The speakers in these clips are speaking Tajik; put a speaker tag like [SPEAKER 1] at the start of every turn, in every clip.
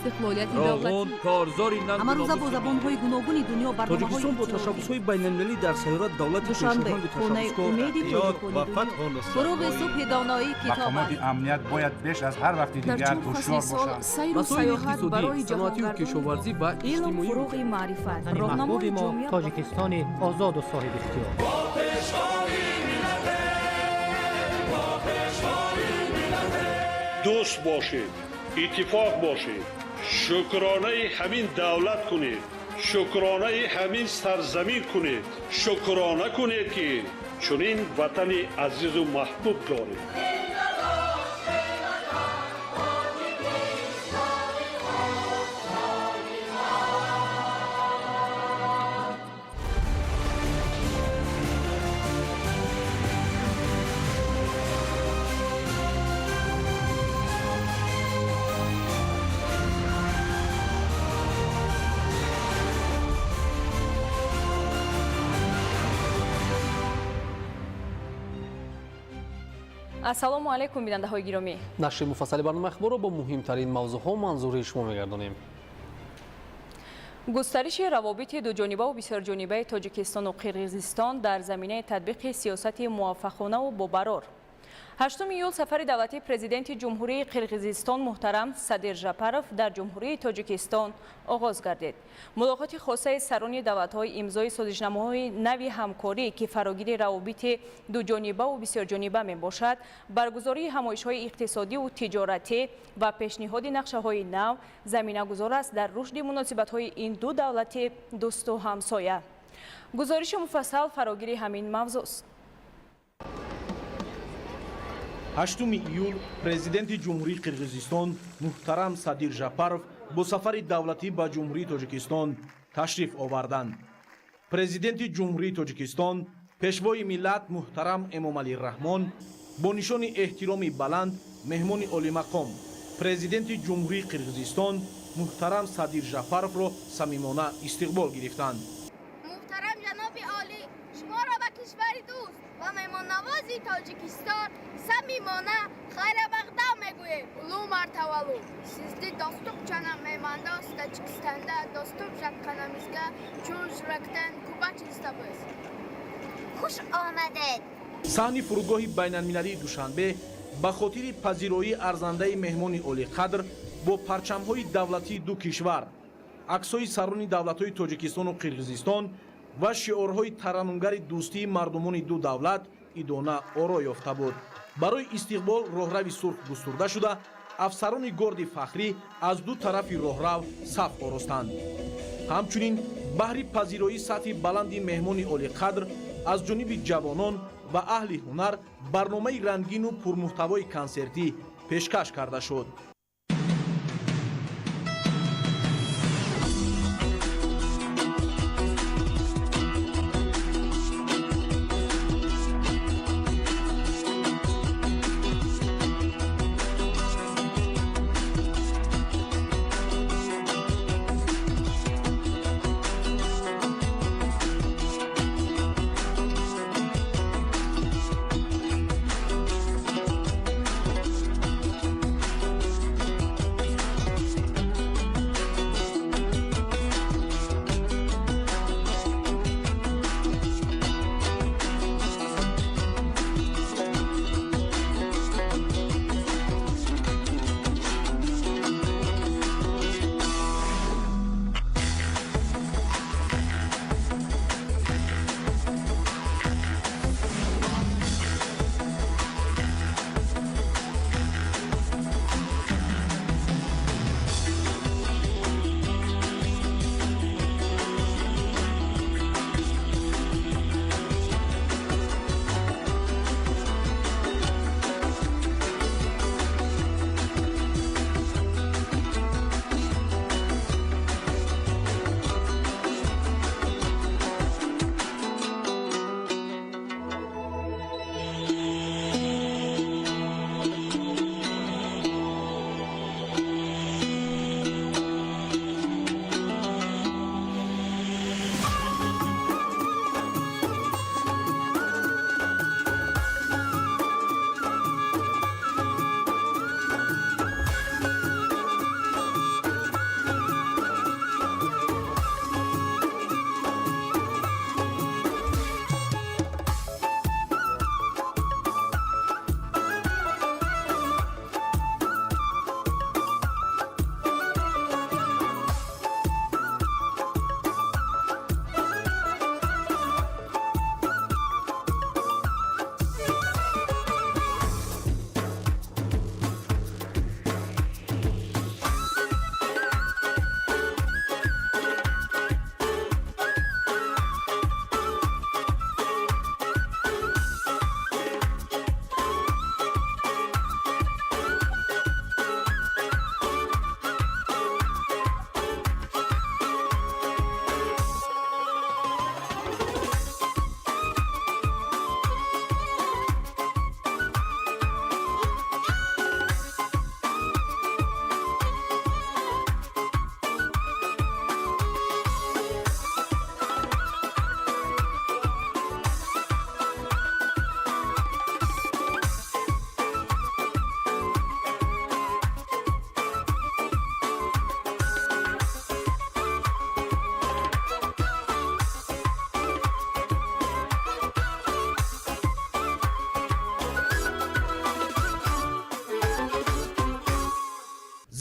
[SPEAKER 1] Истиқлолияти
[SPEAKER 2] Роғун
[SPEAKER 1] давлатӣ.
[SPEAKER 2] Корзори нанг.
[SPEAKER 3] Ҳамарӯза бо забонҳои гуногуни дунё барномаҳои
[SPEAKER 4] Тоҷикистон бо
[SPEAKER 3] иттилоотӣ.
[SPEAKER 4] ташаббусҳои байналмилалӣ дар сайёра давлати
[SPEAKER 3] Душанбе,
[SPEAKER 4] пешоҳангу
[SPEAKER 3] хонаи
[SPEAKER 4] ташаббускор.
[SPEAKER 3] умеди
[SPEAKER 5] Ёд
[SPEAKER 3] тоҷикони
[SPEAKER 5] ва
[SPEAKER 3] дунё.
[SPEAKER 5] фатҳу нусратҳои
[SPEAKER 1] Фуруғи субҳи доноӣ китоб
[SPEAKER 6] Мақомоти
[SPEAKER 1] аст.
[SPEAKER 6] амният бояд беш аз ҳар вақти
[SPEAKER 1] Дар
[SPEAKER 6] дигар
[SPEAKER 1] чор фасли
[SPEAKER 6] ҳушёр
[SPEAKER 1] сол
[SPEAKER 6] бошанд.
[SPEAKER 1] сайру
[SPEAKER 4] Масоили
[SPEAKER 1] саёҳат
[SPEAKER 4] иқтисодӣ,
[SPEAKER 1] барои
[SPEAKER 4] саноатию
[SPEAKER 1] ҷаҳонгардони
[SPEAKER 4] кишоварзӣ ва
[SPEAKER 3] Илм
[SPEAKER 4] иҷтимоӣ.
[SPEAKER 3] фуруғи маърифат,
[SPEAKER 7] Ватани
[SPEAKER 3] роҳнамои
[SPEAKER 7] маҳбуби мо
[SPEAKER 3] ҷомеа.
[SPEAKER 7] Тоҷикистони озоду соҳибихтиёр.
[SPEAKER 8] Дӯст бошед, иттифоқ бошед, шукронаи ҳамин давлат кунед, шукронаи ҳамин сарзамин кунед, шукрона кунед, ки чунин ватани азизу маҳбуб доред.
[SPEAKER 9] Ассалому алайкум, бинандаҳои гиромӣ.
[SPEAKER 10] Нашри муфассали барномаи ахборро бо муҳимтарин мавзӯъҳо манзури шумо мегардонем.
[SPEAKER 9] Густариши равобити дуҷонибаву бисёрҷонибаи Тоҷикистону Қирғизистон дар заминаи татбиқи сиёсати муваффақонаву бобарор. 8 июл сафари давлатии Президенти Ҷумҳурии Қирғизистон муҳтарам Садир Жапаров дар Ҷумҳурии Тоҷикистон оғоз гардид. Мулоқоти хосаи сарони давлатҳои имзои созишномаҳои нави ҳамкорӣ, ки фарогири равобити дуҷонибаву бисёрҷониба мебошад, баргузории ҳамоишҳои иқтисодиву тиҷоратӣ ва пешниҳоди нақшаҳои нав заминагузор аст дар рушди муносибатҳои ин ду давлати дӯсту ҳамсоя. Гузориши муфассал фарогири ҳамин мавзӯст.
[SPEAKER 11] 8 июл Президенти Ҷумҳурии Қирғизистон муҳтарам Садир Жапаров бо сафари давлатӣ ба Ҷумҳурии Тоҷикистон ташриф оварданд. Президенти Ҷумҳурии Тоҷикистон, Пешвои миллат муҳтарам Эмомалӣ Раҳмон бо нишони эҳтироми баланд меҳмони олимақом, Президенти Ҷумҳурии Қирғизистон муҳтарам Садир Жапаровро самимона истиқбол гирифтанд.
[SPEAKER 12] Муҳтарам ҷаноби олӣ, шуморо ба кишвари дӯст ва меҳмоннавози Тоҷикистон самимона хайрамақдам мегӯем.
[SPEAKER 13] Улуу мартабалуу, сизди достук жана меймандос Тажикстанда доступ жатканыбызга чын жүрөктөн кубанычтабыз.
[SPEAKER 12] Хуш омадед!
[SPEAKER 11] Саҳни фурудгоҳи байналмилалии Душанбе ба хотири пазироии арзандаи меҳмони олиқадр бо парчамҳои давлатии ду кишвар, аксҳои сарони давлатҳои Тоҷикистону Қирғизистон ва шиорҳои тараннумгари дӯстии мардумони ду давлат идона оро ёфта буд. Барои истиқбол роҳрави сурх густурда шуда, афсарони горди фахрӣ аз ду тарафи роҳрав саф оростанд. Ҳамчунин баҳри пазироии сатҳи баланди меҳмони олиқадр аз ҷониби ҷавонон ва аҳли ҳунар барномаи рангину пурмуҳтавои консертӣ пешкаш карда шуд.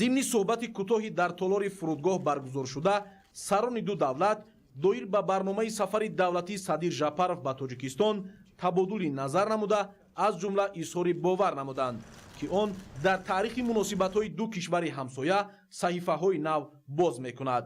[SPEAKER 11] Зимни суҳбати кӯтоҳи дар толори фурудгоҳ баргузоршуда, сарони ду давлат доир ба барномаи сафари давлатии Садир Жапаров ба Тоҷикистон табодули назар намуда, аз ҷумла изҳори бовар намуданд, ки он дар таърихи муносибатҳои ду кишвари ҳамсоя саҳифаҳои нав боз мекунад.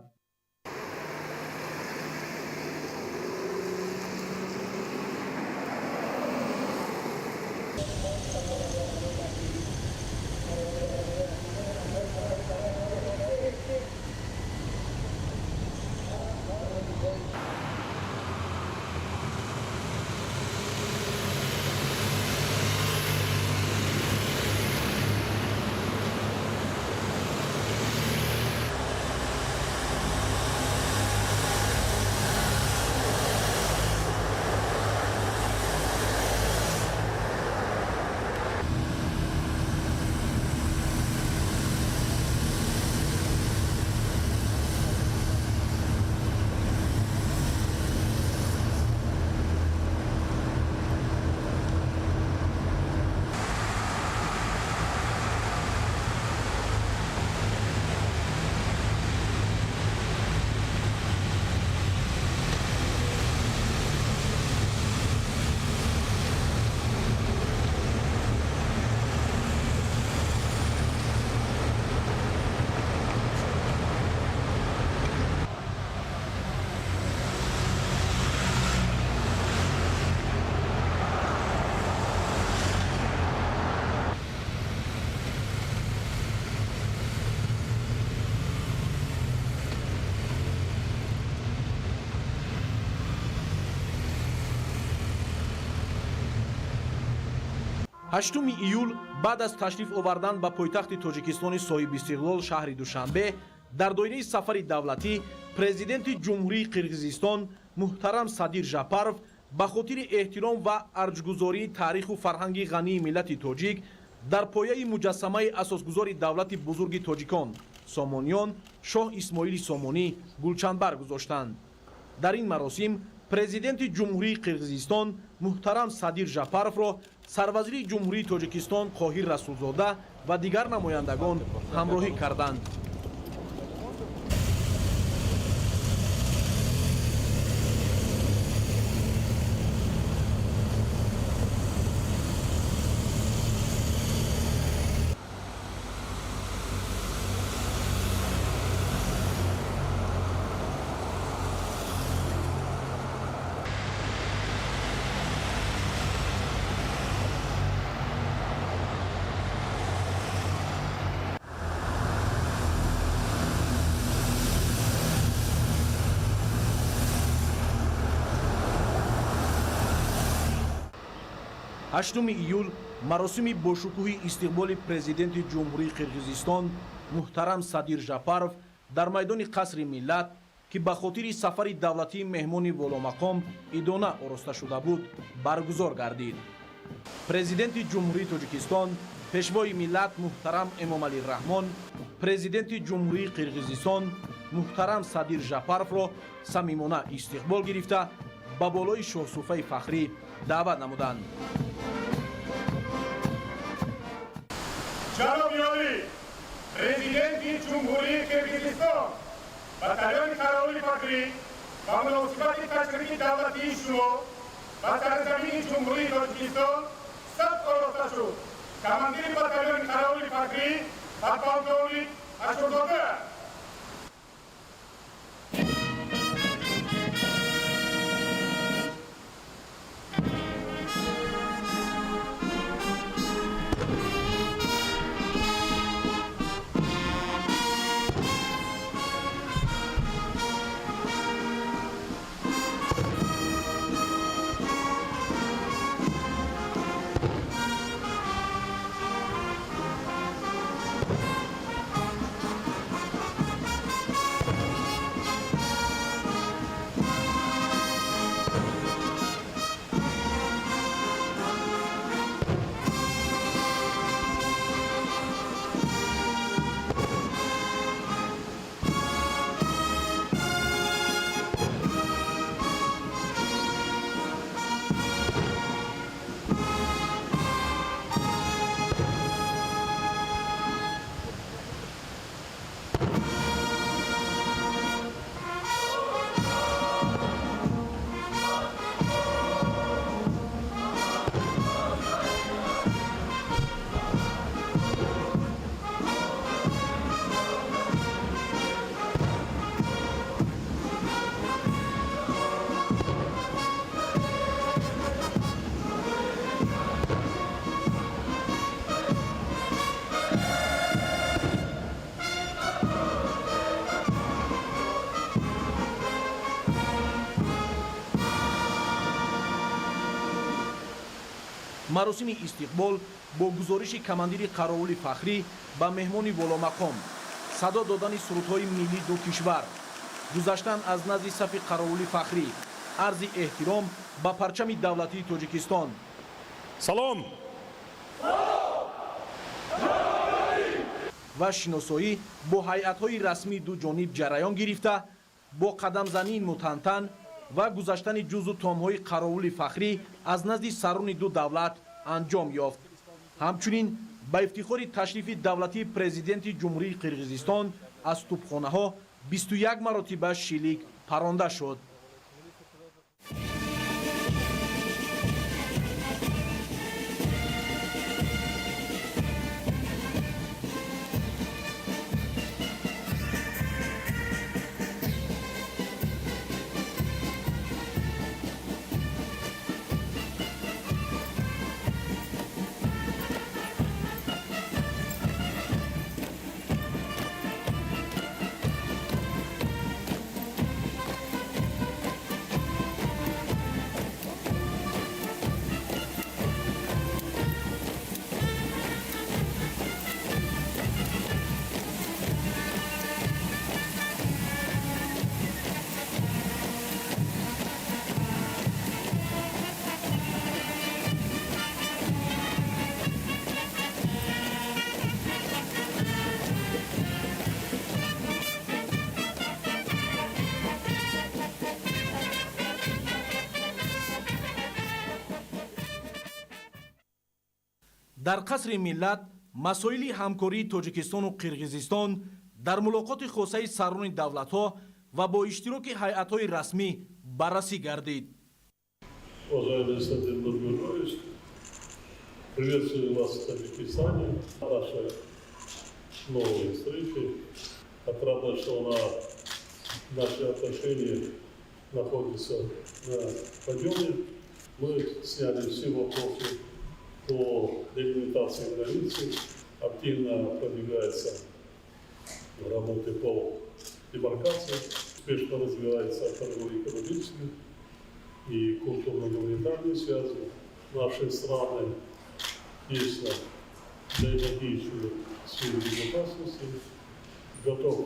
[SPEAKER 11] 8 июл баъд аз ташриф овардан ба пойтахти Тоҷикистони соҳибистиқлол шаҳри Душанбе дар доираи сафари давлатӣ президенти Ҷумҳурии Қирғизистон муҳтарам Садир Жапаров ба хотири эҳтиром ва арҷгузории таъриху фарҳанги ғании миллати тоҷик дар пояи муҷассамаи асосгузори давлати бузурги тоҷикон Сомониён шоҳ Исмоили Сомонӣ гулчанбар гузоштанд. Дар ин маросим президенти Ҷумҳурии Қирғизистон муҳтарам Садир Жапаровро сарвазири Ҷумҳурии Тоҷикистон Қоҳир Расулзода ва дигар намояндагон ҳамроҳӣ карданд. 8 июл маросими бошукӯҳи истиқболи президенти Ҷумҳурии Қирғизистон муҳтарам Садир Жапаров дар майдони Қасри Миллат, ки ба хотири сафари давлатии меҳмони воломақом идона ороста шуда буд, баргузор гардид. Президенти Ҷумҳурии Тоҷикистон, пешвои миллат муҳтарам Эмомалӣ Раҳмон президенти Ҷумҳурии Қирғизистон муҳтарам Садир Жапаровро самимона истиқбол гирифта ба болои шоҳсуфаи фахрӣ даъват намуданд.
[SPEAKER 2] Ҷаноби олӣ, президенти Ҷумҳурии Қирғизистон батальони қараулӣ фахрӣ ба муносибати ташрифи давлатии шумо ба сарзамини Ҷумҳурии Тоҷикистон саф ороста шуд. Командири батальони қараулӣ фахрӣ подполковник Ашурзода.
[SPEAKER 11] Маросими истиқбол бо гузориши командири қаровули фахрӣ ба меҳмони воломақом, садо додани сурудҳои миллии ду кишвар, гузаштан аз назди сафи қаровули фахрӣ, арзи эҳтиром ба парчами давлатии Тоҷикистон.
[SPEAKER 8] Салом!
[SPEAKER 11] Ва шиносоӣ бо ҳайатҳои расмии ду ҷониб ҷараён гирифта, бо қадамзании мутантан ва гузаштани ҷузу томҳои қаровули фахрӣ аз назди сарони ду давлат анҷом ёфт. Ҳамчунин ба ифтихори ташрифи давлатии президенти Ҷумҳурии Қирғизистон аз тӯбхонаҳо 21 маротиба шилик паронда шуд. Дар қасри миллат масоили ҳамкории Тоҷикистону Қирғизистон дар мулоқоти хосаи сарони давлатҳо ва бо иштироки ҳайатҳои расмӣ баррасӣ гардид.
[SPEAKER 8] Уважаемый Садыр Нургожоевич, приветствую вас в Таджикистане. Наша новая встреча. Отрадно, что наши отношения находятся на подъеме. Мы сняли все вопросы по делимитации границы. Активно продвигается работы по демаркации. Успешно развивается торгово-экономические и культурно-гуманитарные связи. Наши страны тесно взаимодействуют в сфере безопасности. Готов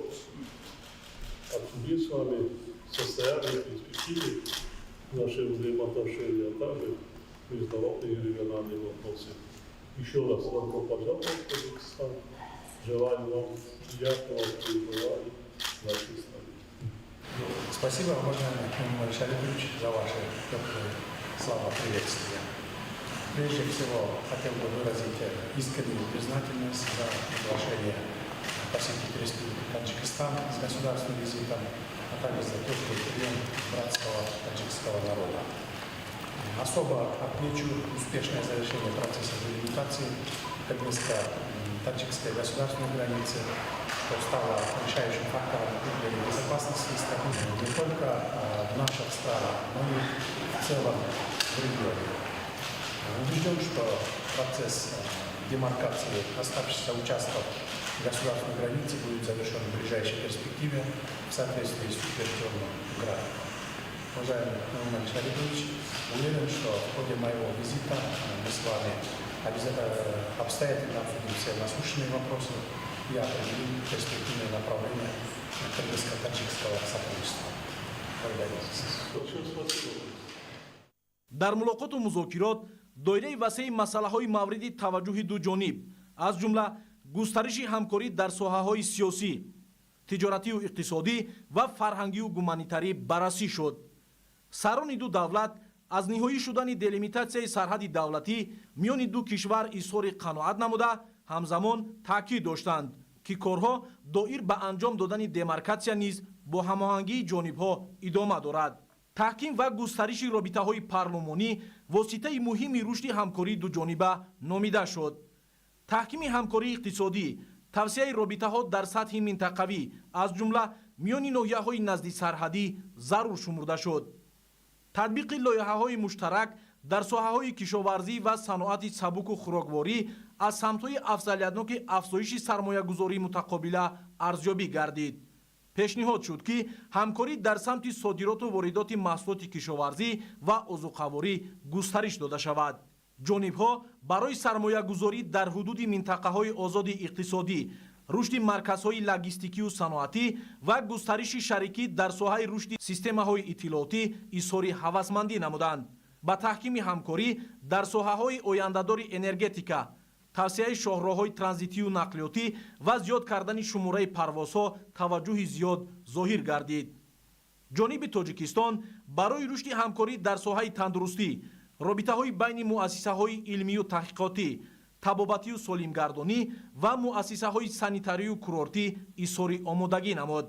[SPEAKER 8] обсудить с вами состояние, перспективы наших взаимоотношений, а также международные и региональные вопросы. Еще раз добро пожаловать в Таджикистан. Желаю вам приятного пребывания в нашей стране.
[SPEAKER 5] Спасибо, уважаемый Эмомали Шарипович, за ваши теплые слова приветствия. Прежде всего, хотел бы выразить искреннюю признательность за приглашение посетить Республику Таджикистан с государственным визитом, а также за теплый прием братского таджикского народа. Особо отмечу успешное завершение процесса делимитации кыргызско-таджикской государственной границы, что стало решающим фактором укрепления безопасности страны не только в наших странах, но и в целом в регионе. Убежден, что процесс демаркации оставшихся участков государственной границы будет завершен в ближайшей перспективе в соответствии с утвержденным графиком. Уважаемый Эмомали Шарипович, уверен, что в ходе моего визита мы с вами обстоятельно обсудим все насущные вопросы и определим перспективные направления кыргызско-таджикского сотрудничества. Благодарю.
[SPEAKER 11] Дар мулоқоту музокирот доираи васеи масъалаҳои мавриди таваҷҷӯҳи ду ҷониб, аз ҷумла густариши ҳамкорӣ дар соҳаҳои сиёсӣ, тиҷоратию иқтисодӣ ва фарҳангию гуманитарӣ баррасӣ шуд. Сарони ду давлат аз ниҳоӣ шудани делимитатсияи сарҳади давлатӣ миёни ду кишвар изҳори қаноат намуда, ҳамзамон таъкид доштанд, ки корҳо доир ба анҷом додани демаркатсия низ бо ҳамоҳангии ҷонибҳо идома дорад. Таҳким ва густариши робитаҳои парлумонӣ воситаи муҳими рушди ҳамкории дуҷониба номида шуд. Таҳкими ҳамкории иқтисодӣ, тавсияи робитаҳо дар сатҳи минтақавӣ, аз ҷумла миёни ноҳияҳои назди сарҳадӣ зарур шумурда шуд. Татбиқи лоиҳаҳои муштарак дар соҳаҳои кишоварзӣ ва саноати сабуку хӯрокворӣ аз самтҳои афзалиятноки афзоиши сармоягузории мутақобила арзёбӣ гардид. Пешниҳод шуд, ки ҳамкорӣ дар самти содироту воридоти маҳсулоти кишоварзӣ ва озуқаворӣ густариш дода шавад. Ҷонибҳо барои сармоягузорӣ дар ҳудуди минтақаҳои озоди иқтисодӣ, рушди марказҳои логистикию саноатӣ ва густариши шарикӣ дар соҳаи рушди системаҳои иттилоотӣ изҳори ҳавасмандӣ намуданд. Ба таҳкими ҳамкорӣ дар соҳаҳои ояндадори энергетика, тавсеаи шоҳроҳҳои транзитию нақлиётӣ ва зиёд кардани шумораи парвозҳо таваҷҷӯҳи зиёд зоҳир гардид. Ҷониби Тоҷикистон барои рушди ҳамкорӣ дар соҳаи тандурустӣ, робитаҳои байни муассисаҳои илмию таҳқиқотӣ, табобатию солимгардонӣ ва муассисаҳои санитарию курортӣ изҳори омодагӣ намуд.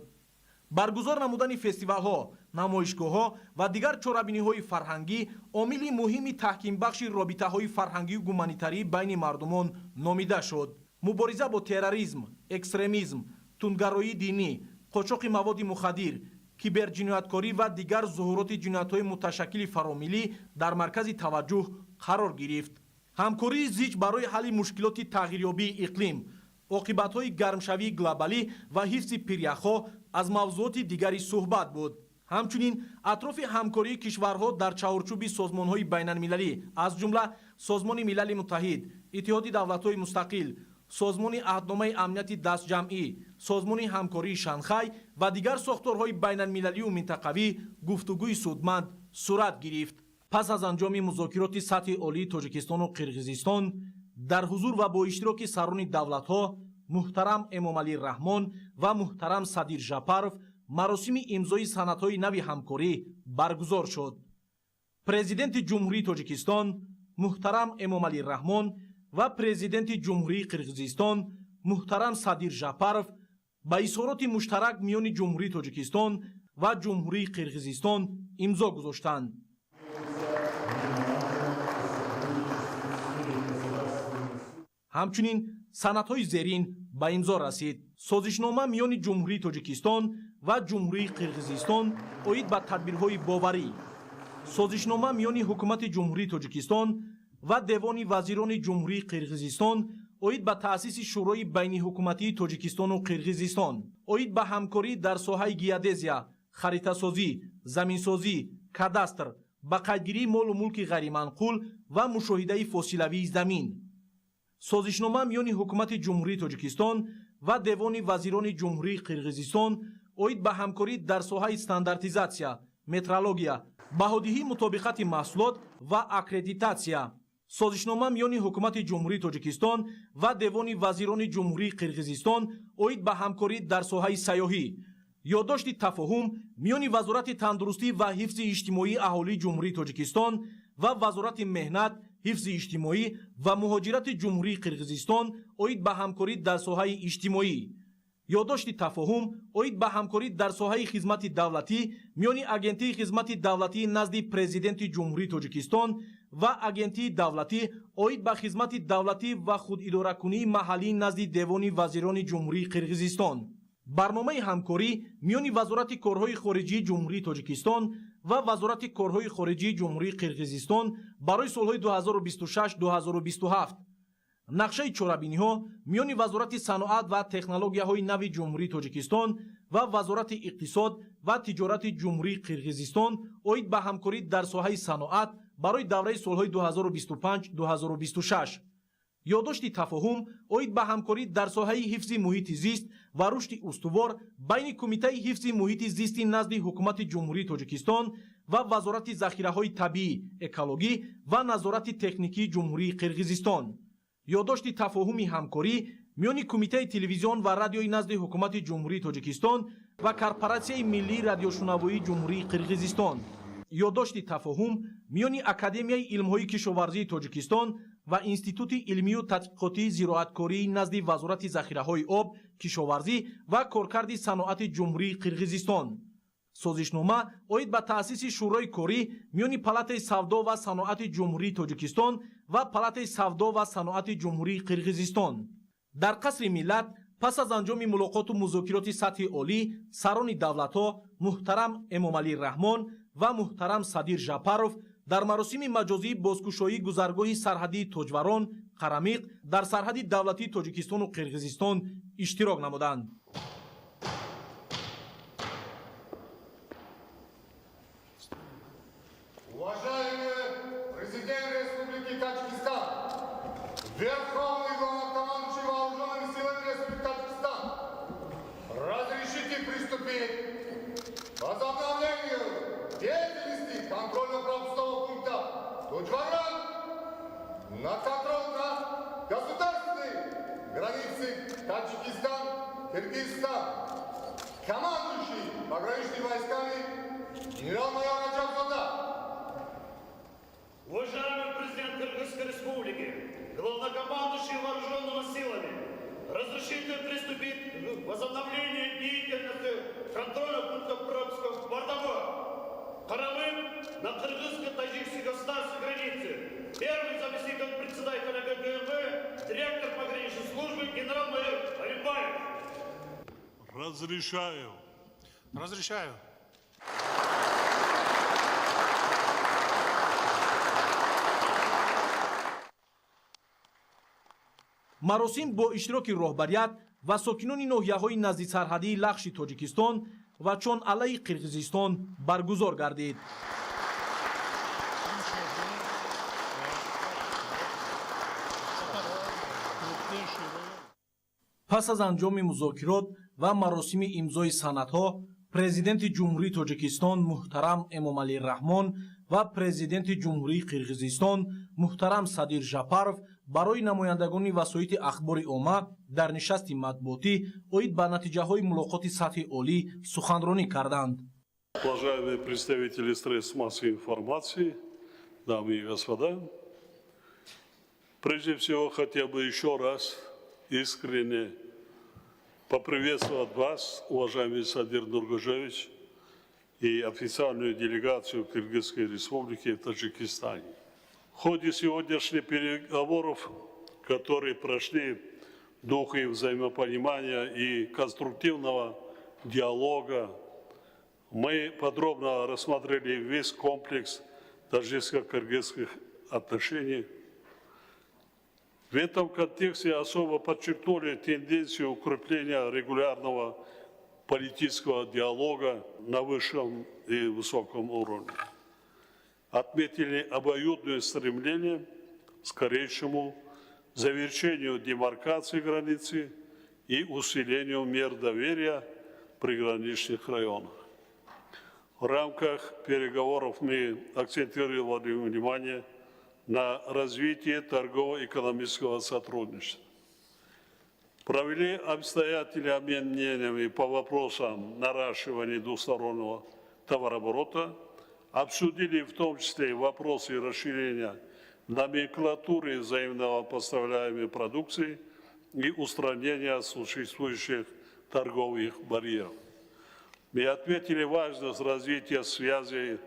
[SPEAKER 11] Баргузор намудани фестивалҳо, намоишгоҳҳо ва дигар чорабиниҳои фарҳангӣ омили муҳими таҳкимбахши робитаҳои фарҳангию гуманитарӣ байни мардумон номида шуд. Мубориза бо терроризм, экстремизм, тундгароии динӣ, қочоқи маводи мухаддир, киберҷинояткорӣ ва дигар зуҳуроти ҷиноятҳои муташаккили фаромиллӣ дар маркази таваҷҷӯҳ қарор гирифт. Ҳамкории зич барои ҳалли мушкилоти тағйирёбии иқлим, оқибатҳои гармшавии глобалӣ ва ҳифзи пиряхҳо аз мавзӯоти дигари суҳбат буд. Ҳамчунин атрофи ҳамкории кишварҳо дар чаҳорчӯби созмонҳои байналмилалӣ, аз ҷумла Созмони Милали Муттаҳид, Иттиҳоди Давлатҳои Мустақил, Созмони Аҳдномаи Амнияти Дастҷамъӣ, Созмони Ҳамкории Шанхай ва дигар сохторҳои байналмилалию минтақавӣ гуфтугӯи судманд сурат гирифт. Пас аз анҷоми музокироти сатҳи олии Тоҷикистону Қирғизистон дар ҳузур ва бо иштироки сарони давлатҳо муҳтарам Эмомалӣ Раҳмон ва муҳтарам Садир Жапаров маросими имзои санадҳои нави ҳамкорӣ баргузор шуд. Президенти Ҷумҳурии Тоҷикистон муҳтарам Эмомалӣ Раҳмон ва Президенти Ҷумҳурии Қирғизистон муҳтарам Садир Жапаров ба изҳороти муштарак миёни Ҷумҳурии Тоҷикистон ва Ҷумҳурии Қирғизистон имзо гузоштанд. Ҳамчунин санадҳои зерин ба имзо расид. Созишнома миёни Ҷумҳурии Тоҷикистон ва Ҷумҳурии Қирғизистон оид ба тадбирҳои боварӣ. Созишнома миёни Ҳукумати Ҷумҳурии Тоҷикистон ва Девони вазирони Ҷумҳурии Қирғизистон оид ба таъсиси Шӯрои байниҳукуматии Тоҷикистону Қирғизистон, оид ба ҳамкорӣ дар соҳаи геодезия, харитасозӣ, заминсозӣ, кадастр, ба қайдгирии молу мулки ғайриманқул ва мушоҳидаи фосилавии замин. Созишнома миёни Ҳукумати Ҷумҳурии Тоҷикистон ва Девони вазирони Ҷумҳурии Қирғизистон оид ба ҳамкорӣ дар соҳаи стандартизатсия, метрология, баҳодиҳии мутобиқати маҳсулот ва аккредитатсия. Созишнома миёни Ҳукумати Ҷумҳурии Тоҷикистон ва Девони вазирони Ҷумҳурии Қирғизистон оид ба ҳамкорӣ дар соҳаи сайёҳӣ. Ёддошти тафоҳум миёни Вазорати тандурустӣ ва ҳифзи иҷтимоии аҳолии Ҷумҳурии Тоҷикистон ва Вазорати меҳнат, ҳифзи иҷтимоӣ ва муҳоҷирати Ҷумҳурии Қирғизистон оид ба ҳамкорӣ дар соҳаи иҷтимоӣ. Ёддошти тафоҳум оид ба ҳамкорӣ дар соҳаи хизмати давлатӣ миёни Агентии хизмати давлатии назди Президенти Ҷумҳурии Тоҷикистон ва Агентии давлатӣ оид ба хизмати давлатӣ ва худидоракунии маҳаллӣ назди Девони вазирони Ҷумҳурии Қирғизистон. Барномаи ҳамкорӣ миёни Вазорати корҳои хориҷии Ҷумҳурии Тоҷикистон ва Вазорати корҳои хориҷии Ҷумҳурии Қирғизистон барои солҳои 2026-2027. Нақшаи чорабиниҳо миёни Вазорати саноат ва технологияҳои нави Ҷумҳурии Тоҷикистон ва Вазорати иқтисод ва тиҷорати Ҷумҳурии Қирғизистон оид ба ҳамкорӣ дар соҳаи саноат барои давраи солҳои 2025-2026. Ёддошти тафоҳум оид ба ҳамкорӣ дар соҳаи ҳифзи муҳити зист ва рушди устувор байни Кумитаи ҳифзи муҳити зисти назди Ҳукумати Ҷумҳурии Тоҷикистон ва Вазорати захираҳои табиӣ, экологӣ ва назорати техникии Ҷумҳурии Қирғизистон. Ёддошти тафоҳуми ҳамкорӣ миёни Кумитаи телевизион ва радиои назди Ҳукумати Ҷумҳурии Тоҷикистон ва Корпоратсияи миллии радиошунавоии Ҷумҳурии Қирғизистон. Ёддошти тафоҳум миёни Академияи илмҳои кишоварзии Тоҷикистон ва Институти илмию тадқиқотии зироаткории назди Вазорати захираҳои об, кишоварзӣ ва коркарди саноати Ҷумҳурии Қирғизистон. Созишнома оид ба таъсиси Шӯрои корӣ миёни Палатаи савдо ва саноати Ҷумҳурии Тоҷикистон ва Палатаи савдо ва саноати Ҷумҳурии Қирғизистон. Дар Қасри Миллат пас аз анҷоми мулоқоту музокироти сатҳи олӣ сарони давлатҳо муҳтарам Эмомалӣ Раҳмон ва муҳтарам Садир Жапаров дар маросими маҷозии бозкушоии гузаргоҳи сарҳадии Тоҷварон Қарамиқ дар сарҳади давлатии Тоҷикистону Қирғизистон иштирок намуданд.
[SPEAKER 2] Уважаемый президент Республики Таджикистан, На контроль на государственной границе Таджикистан-Киргизстан. Командующий пограничными войсками генерал-майор Раджабзода.
[SPEAKER 14] Уважаемый президент Кыргызской Республики, главнокомандующий вооруженными силами, разрешите приступить к возобновлению деятельности контроля пункта пропуска Бардабой Каралым на кыргызско-таджикской государственной границе. Первый заместитель председателя ГКНБ, директор пограничной службы генерал-майор Алимбаев.
[SPEAKER 8] Разрешаю.
[SPEAKER 6] Разрешаю.
[SPEAKER 11] Маросим бо иштироки роҳбарият ва сокинони ноҳияҳои наздисарҳадии Лахши Тоҷикистон ва Чон-Алаи Қирғизистон баргузор гардид. Пас аз анҷоми музокирот ва маросими имзои санадҳо, Президенти Ҷумҳурии Тоҷикистон муҳтарам Эмомалӣ Раҳмон ва Президенти Ҷумҳурии Қирғизистон муҳтарам Садир Жапаров барои намояндагони васоити ахбори омма дар нишасти матбуотӣ оид ба натиҷаҳои мулоқоти сатҳи олӣ суханронӣ карданд.
[SPEAKER 8] Уважаемые представители средств массовой информации, дамы и господа, прежде всего хотел бы еще раз искренне поприветствовать вас, уважаемый Садир Нургожоевич, и официальную делегацию Кыргызской Республики в Таджикистане. В ходе сегодняшних переговоров, которые прошли в духе взаимопонимания и конструктивного диалога, мы подробно рассмотрели весь комплекс таджикско-кыргызских отношений. В этом контексте особо подчеркнули тенденцию укрепления регулярного политического диалога на высшем и высоком уровне. Отметили обоюдное стремление к скорейшему завершению демаркации границы и усилению мер доверия в приграничных районах. В рамках переговоров мы акцентировали внимание на развитие торгово-экономического сотрудничества. Провели обстоятельный обмен мнениями по вопросам наращивания двустороннего товарооборота, обсудили в том числе вопросы расширения номенклатуры взаимно поставляемой продукции и устранения существующих торговых барьеров. Мы отметили важность развития связей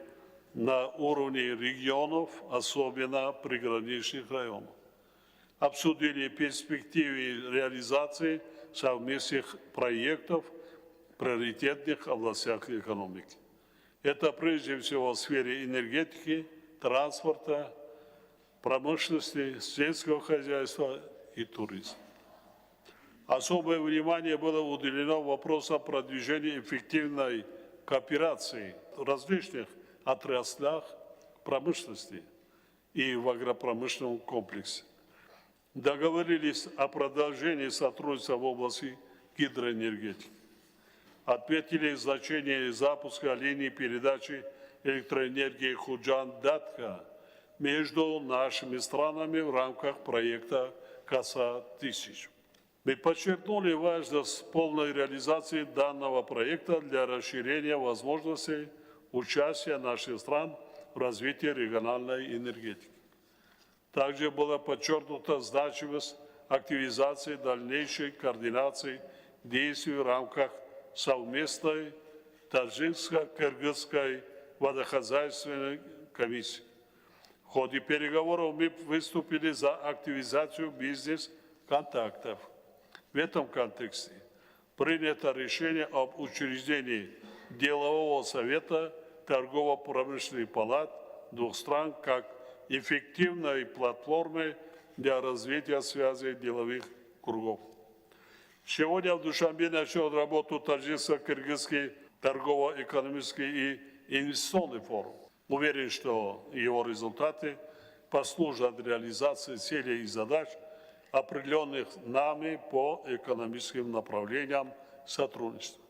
[SPEAKER 8] на уровне регионов, особенно приграничных районов. Обсудили перспективы реализации совместных проектов в приоритетных областях экономики. Это прежде всего в сфере энергетики, транспорта, промышленности, сельского хозяйства и туризма. Особое внимание было уделено вопросам продвижения эффективной кооперации в различных отраслях промышленности и в агропромышленном комплексе. Договорились о продолжении сотрудничества в области гидроэнергетики. Отметили значение запуска линии передачи электроэнергии Худжан-Датка между нашими странами в рамках проекта КАСА-1000. Мы подчеркнули важность полной реализации данного проекта для расширения возможностей участия наших стран в развитии региональной энергетики. Также была подчеркнута значимость активизации дальнейшей координации действий в рамках совместной таджикско-кыргызской водохозяйственной комиссии. В ходе переговоров мы выступили за активизацию бизнес-контактов. В этом контексте принято решение об учреждении Делового совета торгово-промышленных палат двух стран как эффективной платформы для развития связей деловых кругов. Сегодня в Душанбе начнет работу таджикско-кыргызский торгово-экономический и инвестиционный форум. Уверен, что его результаты послужат реализации целей и задач, определенных нами по экономическим направлениям сотрудничества.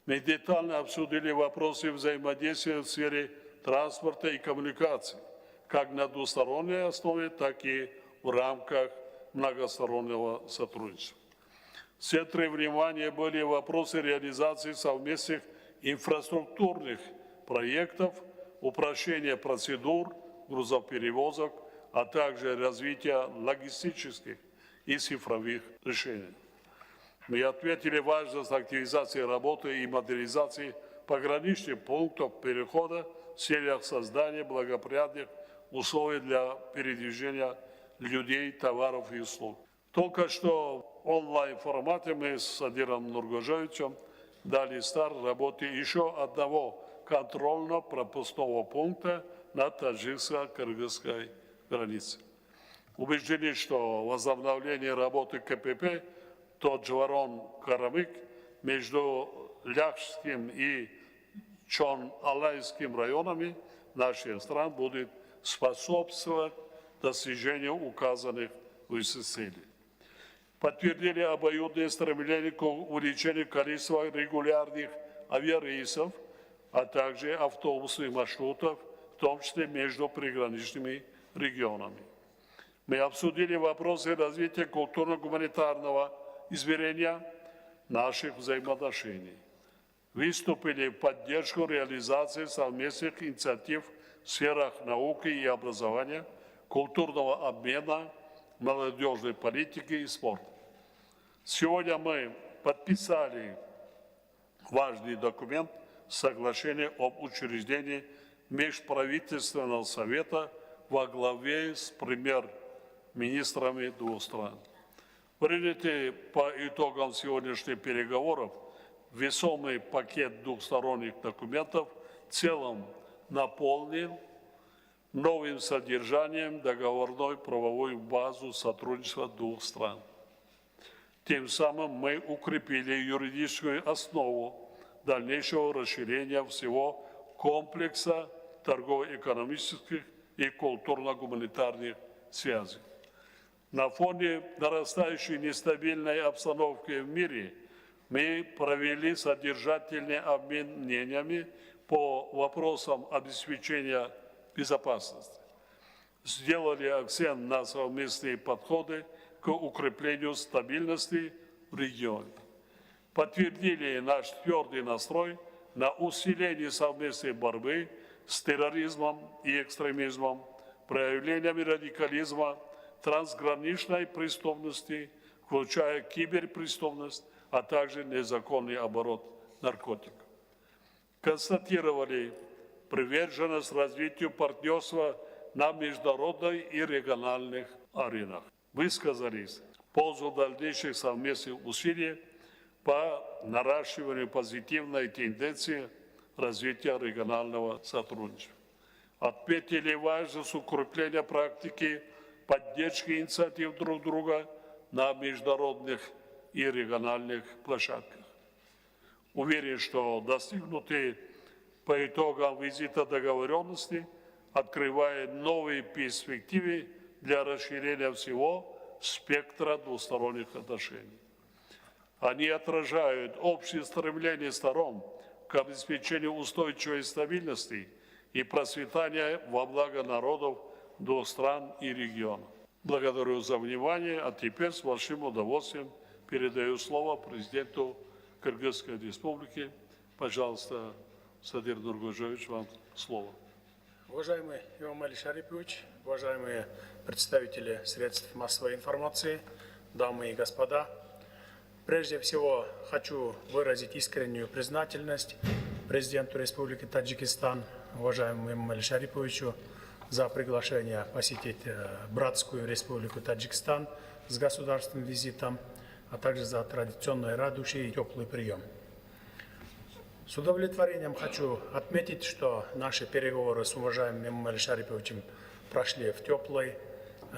[SPEAKER 8] Мы детально обсудили вопросы взаимодействия в сфере транспорта и коммуникаций, как на двусторонней основе, так и в рамках многостороннего сотрудничества. В центре внимания были вопросы реализации совместных инфраструктурных проектов, упрощения процедур грузоперевозок, а также развития логистических и цифровых решений. Мы отметили важность активизации работы и модернизации пограничных пунктов перехода в целях создания благоприятных условий для передвижения людей, товаров и услуг. Только что в онлайн-формате мы с Садиром Нургожоевичем дали старт работе еще одного контрольно-пропускного пункта на таджикско-кыргызской границе. Убеждены, что возобновление работы КПП Тоджварон-Карамык между Ляхским и Чон-Алайским районами наших стран будет способствовать достижению указанных выше целей. Подтвердили обоюдное стремление к увеличению количества регулярных авиарейсов, а также автобусных маршрутов, в том числе между приграничными регионами. Мы обсудили вопросы развития культурно-гуманитарного измерения наших взаимоотношений. Выступили в поддержку реализации совместных инициатив в сферах науки и образования, культурного обмена, молодежной политики и спорта. Сегодня мы подписали важный документ соглашение об учреждении Межправительственного совета во главе с премьер-министрами двух стран. Принятый по итогам сегодняшних переговоров весомый пакет двухсторонних документов в целом наполнен новым содержанием договорной правовую базу сотрудничества двух стран. Тем самым мы укрепили юридическую основу дальнейшего расширения всего комплекса торгово-экономических и культурно-гуманитарных связей. На фоне нарастающей нестабильной обстановки в мире мы провели содержательный обмен мнениями по вопросам обеспечения безопасности. Сделали акцент на совместные подходы к укреплению стабильности в регионе. Подтвердили наш твердый настрой на усиление совместной борьбы с терроризмом и экстремизмом, проявлениями радикализма, трансграничной преступности, включая киберпреступность, а также незаконный оборот наркотиков. Констатировали приверженность развитию партнерства на международной и региональных аренах. Высказались в пользу дальнейших совместных усилий по наращиванию позитивной тенденции развития регионального сотрудничества. Отметили важность укрепления практики поддержки инициатив друг друга на международных и региональных площадках. Уверен, что достигнутые по итогам визита договоренности открывают новые перспективы для расширения всего спектра двусторонних отношений. Они отражают общее стремление сторон к обеспечению устойчивой стабильности и процветания во благо народов двух стран и регионов. Благодарю за внимание, а теперь с большим удовольствием передаю слово президенту Кыргызской Республики. Пожалуйста, Садир Нургожоевич, вам слово.
[SPEAKER 5] Уважаемый Эмомали Шарипович, уважаемые представители средств массовой информации, дамы и господа, прежде всего хочу выразить искреннюю признательность президенту Республики Таджикистан, уважаемому Эмомали Шариповичу, за приглашение посетить братскую Республику Таджикистан с государственным визитом, а также за традиционный радушный и теплый прием. С удовлетворением хочу отметить, что наши переговоры с уважаемым Эмомали Шариповичем прошли в теплой,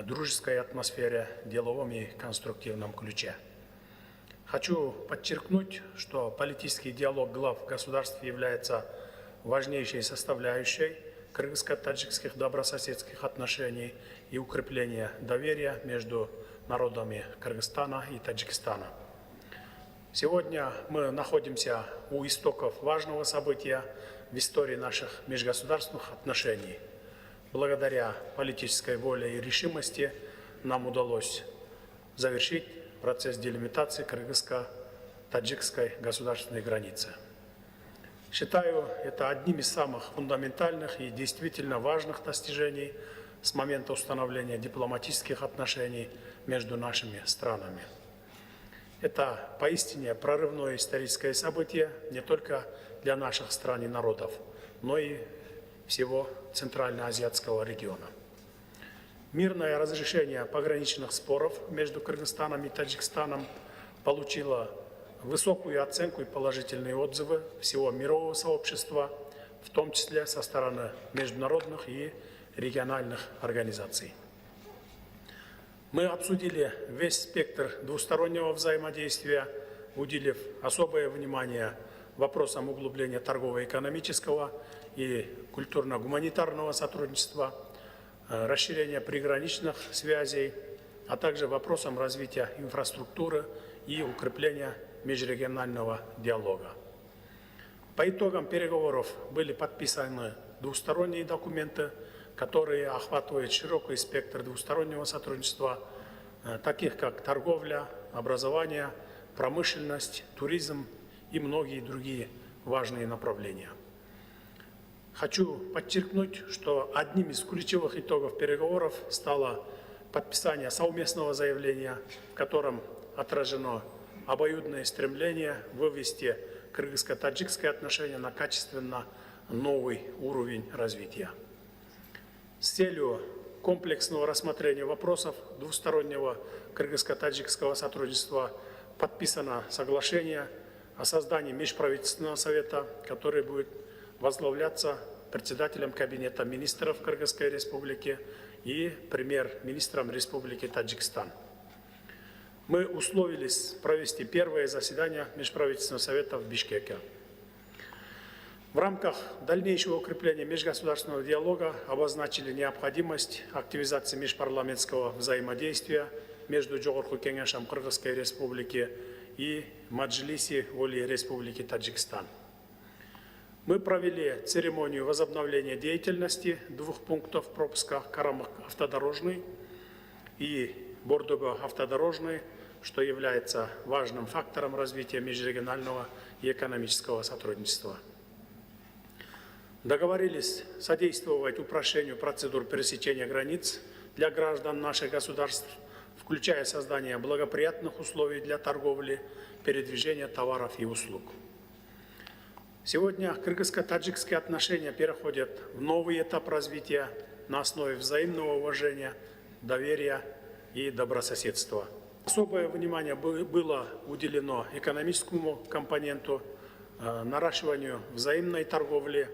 [SPEAKER 5] дружеской атмосфере, деловом и конструктивном ключе. Хочу подчеркнуть, что политический диалог глав государств является важнейшей составляющей кыргызско-таджикских добрососедских отношений и укрепления доверия между народами Кыргызстана и Таджикистана. Сегодня мы находимся у истоков важного события в истории наших межгосударственных отношений. Благодаря политической воле и решимости Нам удалось завершить процесс делимитации кыргызско-таджикской государственной границы. Считаю это одним из самых фундаментальных и действительно важных достижений с момента установления дипломатических отношений между нашими странами. Это поистине прорывное историческое событие не только для наших стран и народов, но и всего Центральноазиатского региона. Мирное разрешение пограничных споров между Кыргызстаном и Таджикистаном получило высокую оценку и положительные отзывы всего мирового сообщества, в том числе со стороны международных и региональных организаций. Мы обсудили весь спектр двустороннего взаимодействия, уделив особое внимание вопросам углубления торгово-экономического и культурно-гуманитарного сотрудничества, расширения приграничных связей, а также вопросам развития инфраструктуры и укрепления межрегионального диалога. По итогам переговоров были подписаны двусторонние документы, которые охватывают широкий спектр двустороннего сотрудничества, таких как торговля, образование, промышленность, туризм и многие другие важные направления. Хочу подчеркнуть, что одним из ключевых итогов переговоров стало подписание совместного заявления, в котором отражено обоюдное стремление вывести кыргызско-таджикские отношения на качественно новый уровень развития. С целью комплексного рассмотрения вопросов двустороннего кыргызско-таджикского сотрудничества подписано соглашение о создании межправительственного совета, который будет возглавляться председателем Кабинета министров Кыргызской Республики и премьер-министром Республики Таджикистан. Мы условились провести первое заседание Межправительственного совета в Бишкеке. В рамках дальнейшего укрепления межгосударственного диалога обозначили необходимость активизации межпарламентского взаимодействия между Жогорку Кеңешем Кыргызской Республики и Маджлиси Оли Республики Таджикистан. Мы провели церемонию возобновления деятельности двух пунктов пропуска: Карамык автодорожный и Бордобе автодорожный, что является важным фактором развития межрегионального и экономического сотрудничества. Договорились содействовать упрощению процедур пересечения границ для граждан наших государств, включая создание благоприятных условий для торговли, передвижения товаров и услуг. Сегодня кыргызско-таджикские отношения переходят в новый этап развития на основе взаимного уважения, доверия и добрососедства. Особое внимание было уделено экономическому компоненту, наращиванию взаимной торговли,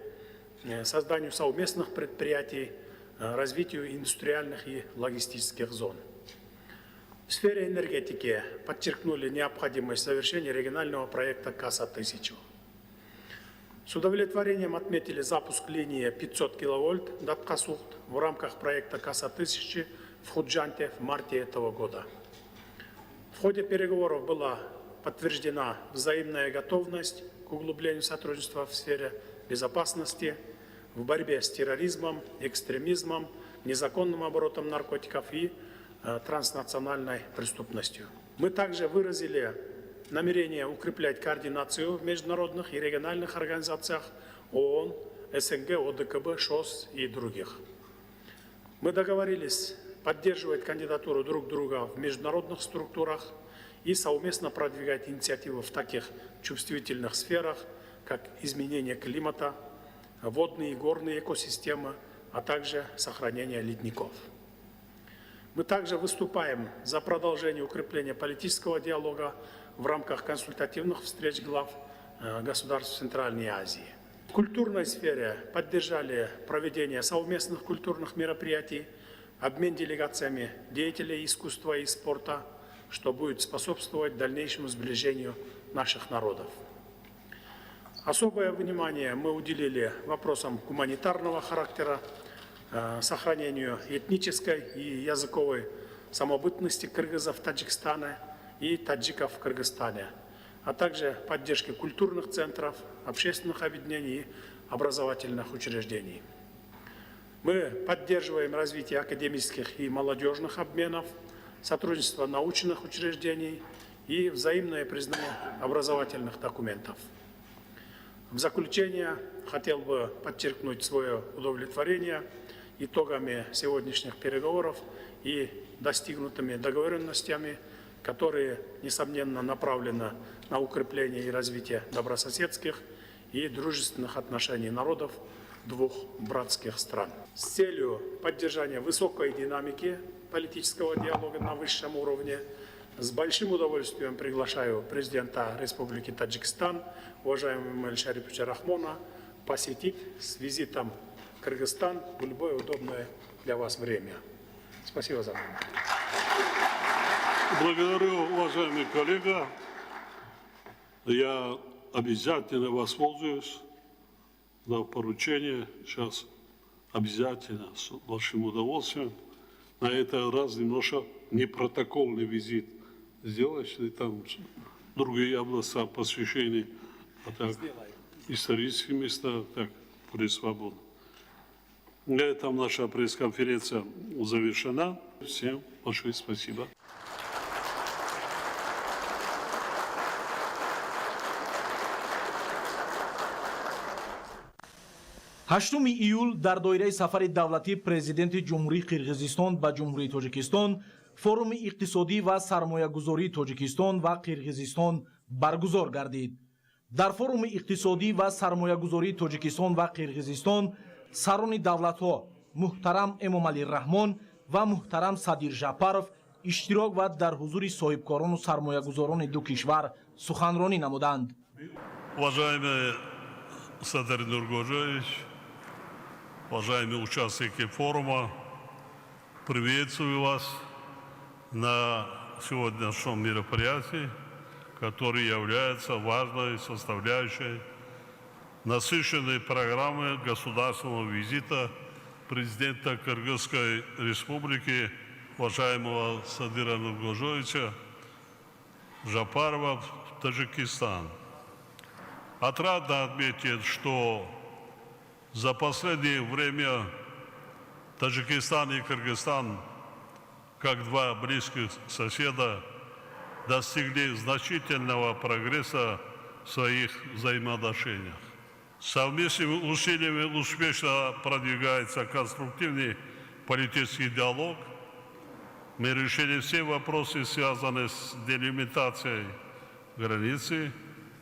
[SPEAKER 5] созданию совместных предприятий, развитию индустриальных и логистических зон. В сфере энергетики подчеркнули необходимость завершения регионального проекта «КАСА-1000». С удовлетворением отметили запуск линии 500 киловольт Датка-Сугд в рамках проекта «КАСА-1000» в Худжанте в марте этого года. В ходе переговоров была подтверждена взаимная готовность к углублению сотрудничества в сфере безопасности, в борьбе с терроризмом, экстремизмом, незаконным оборотом наркотиков и транснациональной преступностью. Мы также выразили намерение укреплять координацию в международных и региональных организациях ООН, СНГ, ОДКБ, ШОС и других. Мы договорились поддерживать кандидатуру друг друга в международных структурах и совместно продвигать инициативы в таких чувствительных сферах, как изменение климата, водные и горные экосистемы, а также сохранение ледников. Мы также выступаем за продолжение укрепления политического диалога в рамках консультативных встреч глав государств Центральной Азии. В культурной сфере поддержали проведение совместных культурных мероприятий, обмен делегациями деятелей искусства и спорта, что будет способствовать дальнейшему сближению наших народов. Особое внимание мы уделили вопросам гуманитарного характера, сохранению этнической и языковой самобытности кыргызов Таджикистана и таджиков в Кыргызстане, а также поддержке культурных центров, общественных объединений и образовательных учреждений. Мы поддерживаем развитие академических и молодежных обменов, сотрудничество научных учреждений и взаимное признание образовательных документов. В заключение хотел бы подчеркнуть свое удовлетворение итогами сегодняшних переговоров и достигнутыми договоренностями, которые, несомненно, направлены на укрепление и развитие добрососедских и дружественных отношений народов двух братских стран. С целью поддержания высокой динамики политического диалога на высшем уровне с большим удовольствием приглашаю президента Республики Таджикистан, уважаемого Эмомали Шариповича Рахмона, посетить с визитом Кыргызстан в любое удобное для вас время. Спасибо за внимание.
[SPEAKER 8] Благодарю, уважаемый коллега. Я обязательно воспользуюсь на поручение. Сейчас обязательно, с большим удовольствием. На этот раз немножко не протокольный визит сделать, и там другие области посвящения, а так исторические места, так, будет свободно. На этом наша пресс-конференция завершена. Всем большое спасибо.
[SPEAKER 11] 8 июл дар доираи сафари давлатии президенти Ҷумҳурии Қирғизистон ба Ҷумҳурии Тоҷикистон форуми иқтисодӣ ва сармоягузории Тоҷикистон ва Қирғизистон баргузор гардид. Дар форуми иқтисодӣ ва сармоягузории Тоҷикистон ва Қирғизистон сарони давлатҳо муҳтарам Эмомалӣ Раҳмон ва муҳтарам Садир Жапаров иштирок ва дар ҳузури соҳибкорону сармоягузорони ду кишвар суханронӣ намуданд.
[SPEAKER 8] Уважаемый Садыр Нургожоевич, уважаемые участники форума, приветствую вас на сегодняшнем мероприятии, которое является важной составляющей насыщенной программы государственного визита президента Кыргызской Республики, уважаемого Садыра Нургожоевича Жапарова, в Таджикистан. Отрадно отметить, что за последнее время Таджикистан и Кыргызстан, как два близких соседа, достигли значительного прогресса в своих взаимоотношениях. Совместными усилиями успешно продвигается конструктивный политический диалог. Мы решили все вопросы, связанные с делимитацией границы.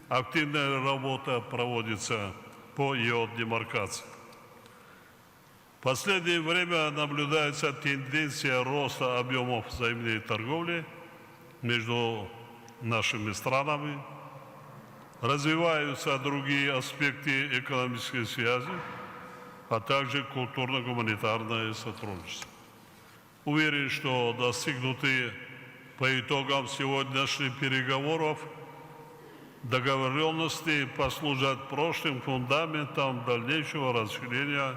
[SPEAKER 8] Активная работа проводится по ее демаркации. В последнее время наблюдается тенденция роста объемов взаимной торговли между нашими странами. Развиваются другие аспекты экономической связи, а также культурно-гуманитарное сотрудничество. Уверен, что достигнутые по итогам сегодняшних переговоров договоренности послужат прочным фундаментом дальнейшего расширения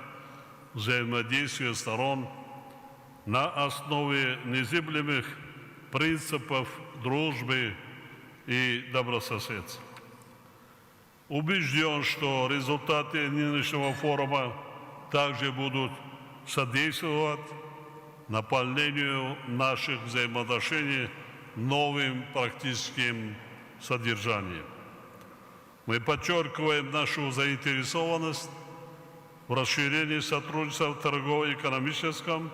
[SPEAKER 8] взаимодействия сторон на основе незыблемых принципов дружбы и добрососедства. Убежден, что результаты нынешнего форума также будут содействовать наполнению наших взаимоотношений новым практическим содержанием. Мы подчеркиваем нашу заинтересованность в расширении сотрудничества в торгово-экономическом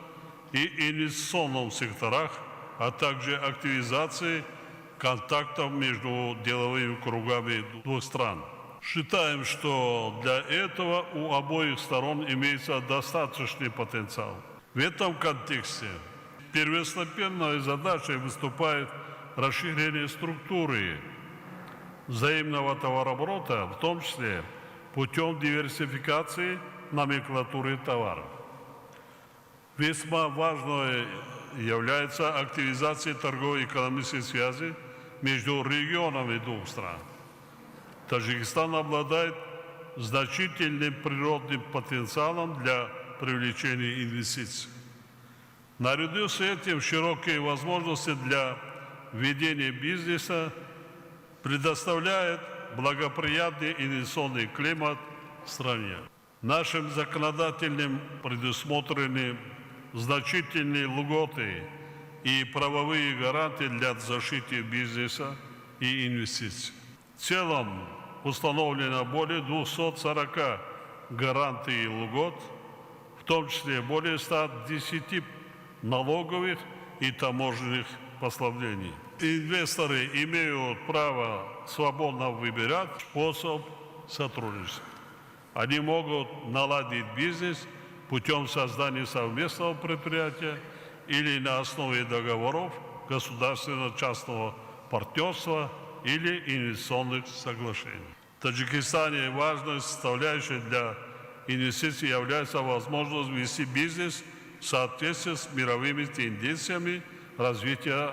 [SPEAKER 8] и инвестиционном секторах, а также активизации контактов между деловыми кругами двух стран. Считаем, что для этого у обоих сторон имеется достаточный потенциал. В этом контексте первостепенной задачей выступает расширение структуры взаимного товарооборота, в том числе путем диверсификации номенклатуры товаров. Весьма важной является активизация торгово-экономической связи между регионами двух стран. Таджикистан обладает значительным природным потенциалом для привлечения инвестиций. Наряду с этим широкие возможности для ведения бизнеса предоставляет благоприятный инвестиционный климат в стране. Нашим законодательным предусмотрены значительные льготы и правовые гарантии для защиты бизнеса и инвестиций. В целом установлено более 240 гарантий и льгот, в том числе более 110 налоговых и таможенных послаблений. Инвесторы имеют право свободно выбирать способ сотрудничества. Они могут наладить бизнес путем создания совместного предприятия или на основе договоров государственно-частного партнерства или инвестиционных соглашений. В Таджикистане важной составляющей для инвестиций является возможность вести бизнес в соответствии с мировыми тенденциями развития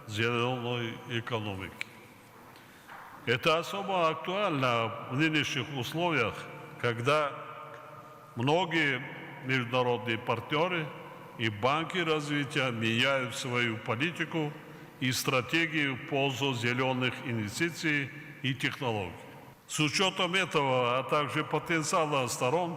[SPEAKER 8] зеленой экономики. Это особо актуально в нынешних условиях, когда многие международные партнеры и банки развития меняют свою политику и стратегию в пользу зеленых инвестиций и технологий. С учетом этого, а также потенциала сторон,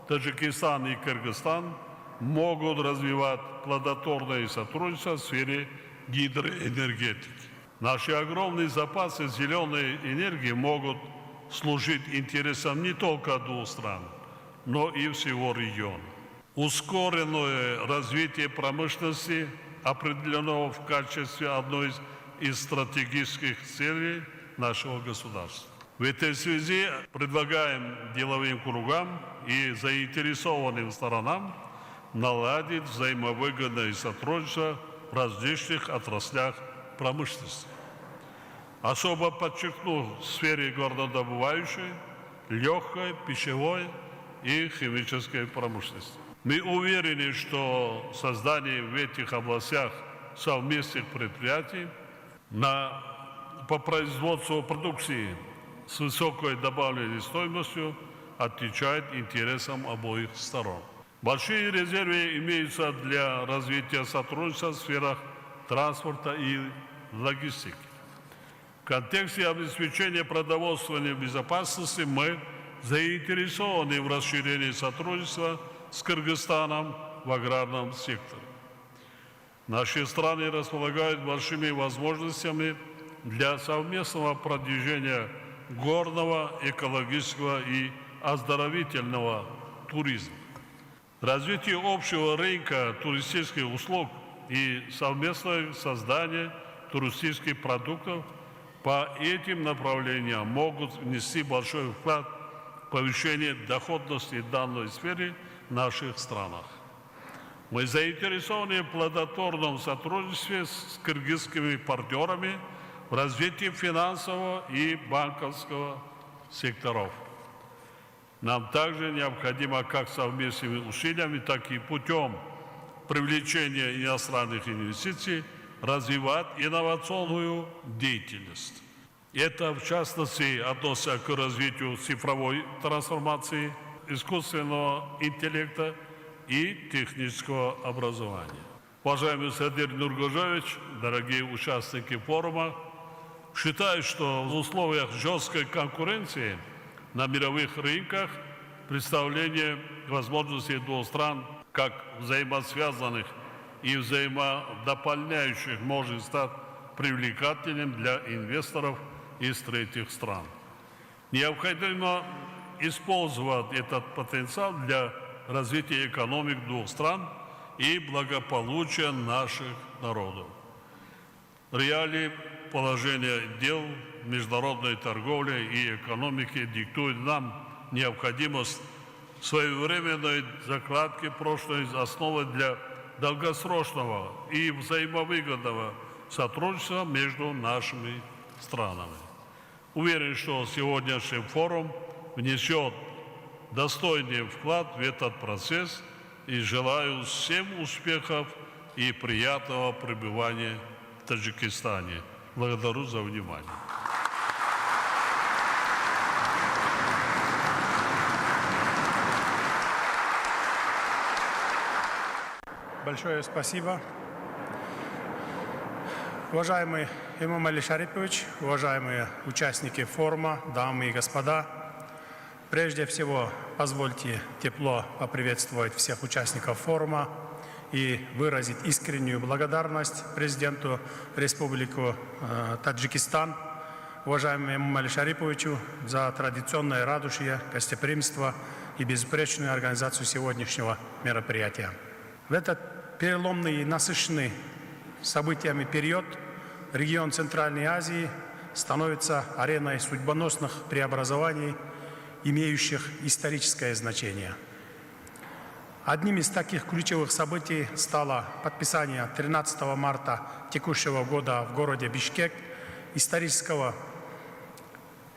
[SPEAKER 8] Таджикистан и Кыргызстан могут развивать плодотворное сотрудничество в сфере гидроэнергетики. Наши огромные запасы зеленой энергии могут служить интересам не только двух стран, но и всего региона. Ускоренное развитие промышленности определено в качестве одной из стратегических целей нашего государства. В этой связи предлагаем деловым кругам и заинтересованным сторонам наладить взаимовыгодное сотрудничество в различных отраслях промышленности. Особо подчеркну в сфере горнодобывающей, легкой, пищевой и химической промышленности. Мы уверены, что создание в этих областях совместных предприятий по производству продукции с высокой добавленной стоимостью отвечает интересам обоих сторон. Большие резервы имеются для развития сотрудничества в сферах транспорта и логистики. В контексте обеспечения продовольственной безопасности мы заинтересованы в расширении сотрудничества с Кыргызстаном в аграрном секторе. Наши страны располагают большими возможностями для совместного продвижения горного, экологического и оздоровительного туризма. Развитие общего рынка туристических услуг и совместное создание туристических продуктов по этим направлениям могут внести большой вклад в повышение доходности данной сферы в наших странах. Мы заинтересованы в плодотворном сотрудничестве с кыргызскими партнерами в развитии финансового и банковского секторов. Нам также необходимо как совместными усилиями, так и путем привлечения иностранных инвестиций развивать инновационную деятельность. Это, в частности, относится к развитию цифровой трансформации, искусственного интеллекта и технического образования. Уважаемый Садир Нургожоевич, дорогие участники форума, считаю, что в условиях жесткой конкуренции на мировых рынках представление возможностей двух стран как взаимосвязанных и взаимодополняющих может стать привлекательным для инвесторов из третьих стран. Необходимо использовать этот потенциал для развития экономик двух стран и благополучия наших народов. Реалии положения дел международной торговли и экономики диктуют нам необходимость своевременной закладки прочной основы для долгосрочного и взаимовыгодного сотрудничества между нашими странами. Уверен, что сегодняшний форум внесет достойный вклад в этот процесс и желаю всем успехов и приятного пребывания в Таджикистане. Благодарю за внимание.
[SPEAKER 5] Большое спасибо. Уважаемый Эмомали Шарипович, уважаемые участники форума, дамы и господа, Прежде всего, позвольте тепло поприветствовать всех участников форума и выразить искреннюю благодарность президенту Республики Таджикистан, уважаемому Эмомали Шариповичу, за традиционное радушие, гостеприимство и безупречную организацию сегодняшнего мероприятия. В этот переломный и насыщенный событиями период регион Центральной Азии становится ареной судьбоносных преобразований, имеющих историческое значение. Одним из таких ключевых событий стало подписание 13 марта текущего года в городе Бишкек исторического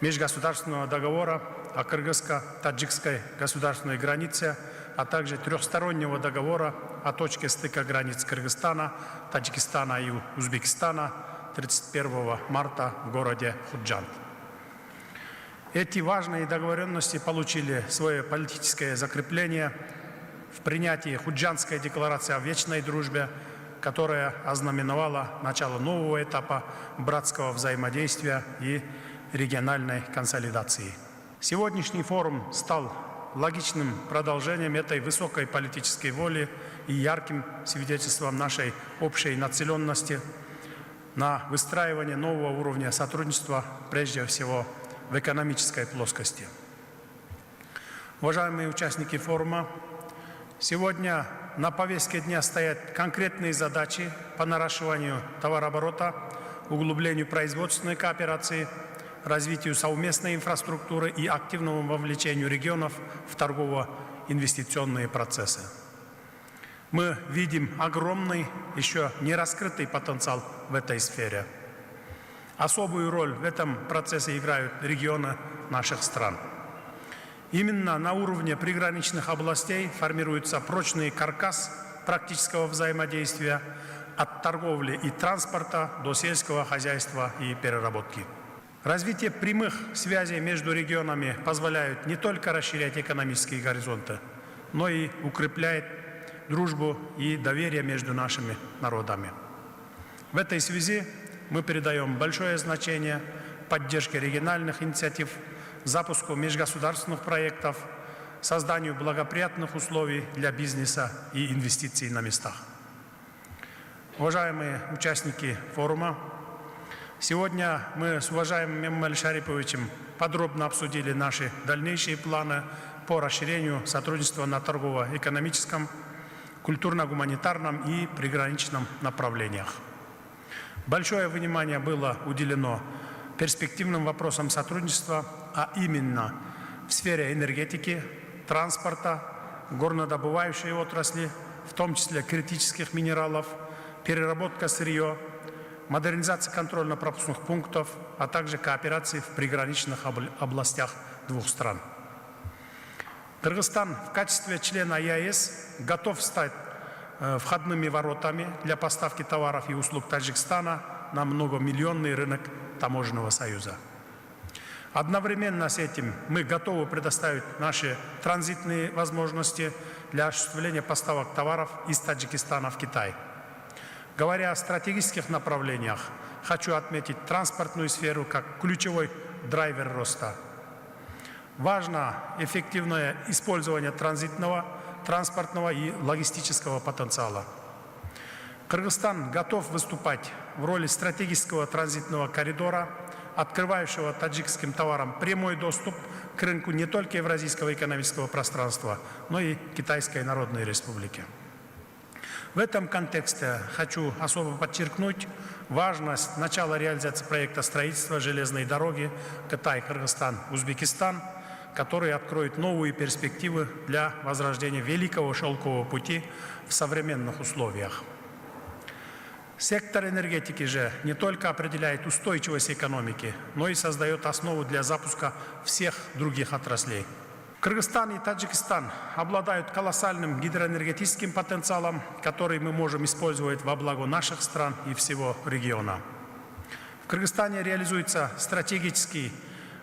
[SPEAKER 5] межгосударственного договора о кыргызско-таджикской государственной границе, а также трехстороннего договора о точке стыка границ Кыргызстана, Таджикистана и Узбекистана 31 марта в городе Худжанд. Эти важные договоренности получили свое политическое закрепление в принятии Худжандской декларации о вечной дружбе, которая ознаменовала начало нового этапа братского взаимодействия и региональной консолидации. Сегодняшний форум стал логичным продолжением этой высокой политической воли и ярким свидетельством нашей общей нацеленности на выстраивание нового уровня сотрудничества, прежде всего в экономической плоскости. Уважаемые участники форума, сегодня на повестке дня стоят конкретные задачи по наращиванию товарооборота, углублению производственной кооперации, развитию совместной инфраструктуры и активному вовлечению регионов в торгово-инвестиционные процессы. Мы видим огромный, еще не раскрытый потенциал в этой сфере. Особую роль в этом процессе играют регионы наших стран. Именно на уровне приграничных областей формируется прочный каркас практического взаимодействия от торговли и транспорта до сельского хозяйства и переработки. Развитие прямых связей между регионами позволяет не только расширять экономические горизонты, но и укрепляет дружбу и доверие между нашими народами. В этой связи мы передаем большое значение поддержке региональных инициатив, запуску межгосударственных проектов, созданию благоприятных условий для бизнеса и инвестиций на местах. Уважаемые участники форума, сегодня мы с уважаемым Эмомали Шариповичем подробно обсудили наши дальнейшие планы по расширению сотрудничества на торгово-экономическом, культурно-гуманитарном и приграничном направлениях. Большое внимание было уделено перспективным вопросам сотрудничества, а именно в сфере энергетики, транспорта, горнодобывающей отрасли, в том числе критических минералов, переработка сырья, модернизация контрольно-пропускных пунктов, а также кооперации в приграничных областях двух стран. Кыргызстан в качестве члена ЕАЭС готов стать входными воротами для поставки товаров и услуг Таджикистана на многомиллионный рынок Таможенного союза. Одновременно с этим мы готовы предоставить наши транзитные возможности для осуществления поставок товаров из Таджикистана в Китай. Говоря о стратегических направлениях, хочу отметить транспортную сферу как ключевой драйвер роста. Важно эффективное использование транзитного, транспортного и логистического потенциала. Кыргызстан готов выступать в роли стратегического транзитного коридора, открывающего таджикским товарам прямой доступ к рынку не только Евразийского экономического пространства, но и Китайской Народной Республики. В этом контексте хочу особо подчеркнуть важность начала реализации проекта строительства железной дороги Китай, Кыргызстан, Узбекистан, который откроет новые перспективы для возрождения Великого Шелкового пути в современных условиях. Сектор энергетики же не только определяет устойчивость экономики, но и создает основу для запуска всех других отраслей. Кыргызстан и Таджикистан обладают колоссальным гидроэнергетическим потенциалом, который мы можем использовать во благо наших стран и всего региона. В Кыргызстане реализуется стратегический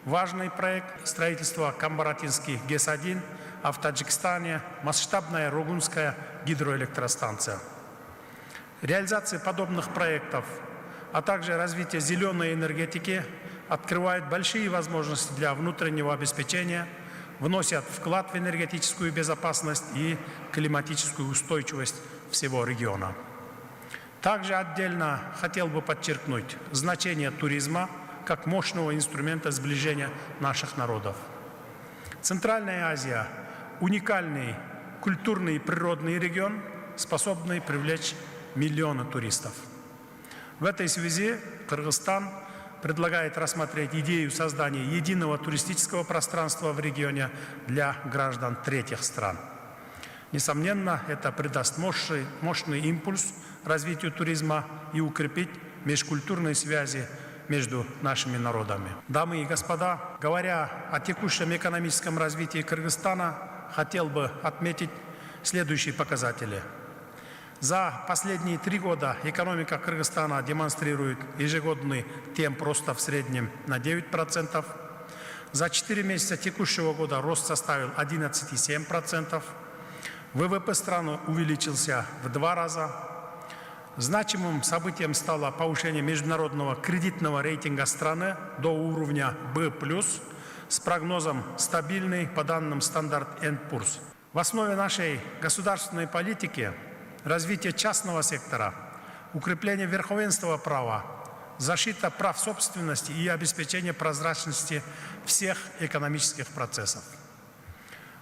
[SPEAKER 5] важный проект строительства Камбаратинский ГЭС-1, а в Таджикистане масштабная Рогунская гидроэлектростанция. Реализация подобных проектов, а также развитие зеленой энергетики открывает большие возможности для внутреннего обеспечения, вносят вклад в энергетическую безопасность и климатическую устойчивость всего региона. Также отдельно хотел бы подчеркнуть значение туризма как мощного инструмента сближения наших народов. Центральная Азия – уникальный культурный и природный регион, способный привлечь миллионы туристов. В этой связи Кыргызстан предлагает рассмотреть идею создания единого туристического пространства в регионе для граждан третьих стран. Несомненно, это придаст мощный импульс развитию туризма и укрепить межкультурные связи между нашими народами. Дамы и господа, говоря о текущем экономическом развитии Кыргызстана, хотел бы отметить следующие показатели. За последние 3 года экономика Кыргызстана демонстрирует ежегодный темп роста в среднем на 9%. За 4 месяца текущего года рост составил 11,7%. ВВП страны увеличился в два раза. Значимым событием стало повышение международного кредитного рейтинга страны до уровня B+, с прогнозом стабильный по данным Standard Poor's. В основе нашей государственной политики развитие частного сектора, укрепление верховенства права, защита прав собственности и обеспечение прозрачности всех экономических процессов.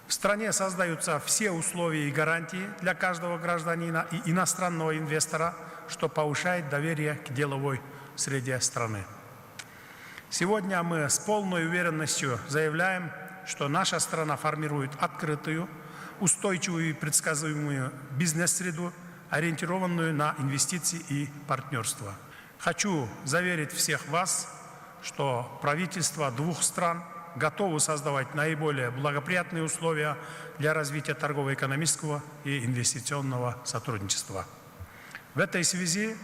[SPEAKER 5] В стране создаются все условия и гарантии для каждого гражданина и иностранного инвестора, что повышает доверие к деловой среде страны. Сегодня мы с полной уверенностью заявляем, что наша страна формирует открытую, устойчивую и предсказуемую бизнес-среду, ориентированную на инвестиции и партнерство. Хочу заверить всех вас, что правительства двух стран готовы создавать наиболее благоприятные условия для развития торгово-экономического и инвестиционного сотрудничества. В этой связи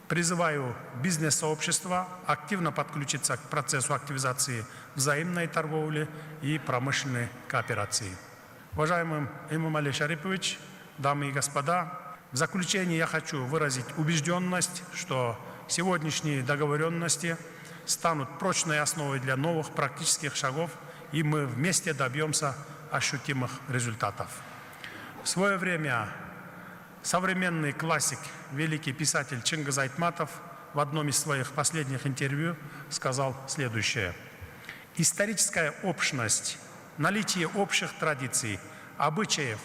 [SPEAKER 5] призываю бизнес-сообщество активно подключиться к процессу активизации взаимной торговли и промышленной кооперации. Уважаемый Эмомали Шарипович, дамы и господа, в заключение я хочу выразить убежденность, что сегодняшние договоренности станут прочной основой для новых практических шагов, и мы вместе добьемся ощутимых результатов. В свое время современный классик, великий писатель Чингиз Айтматов в одном из своих последних интервью сказал следующее. Историческая общность, наличие общих традиций, обычаев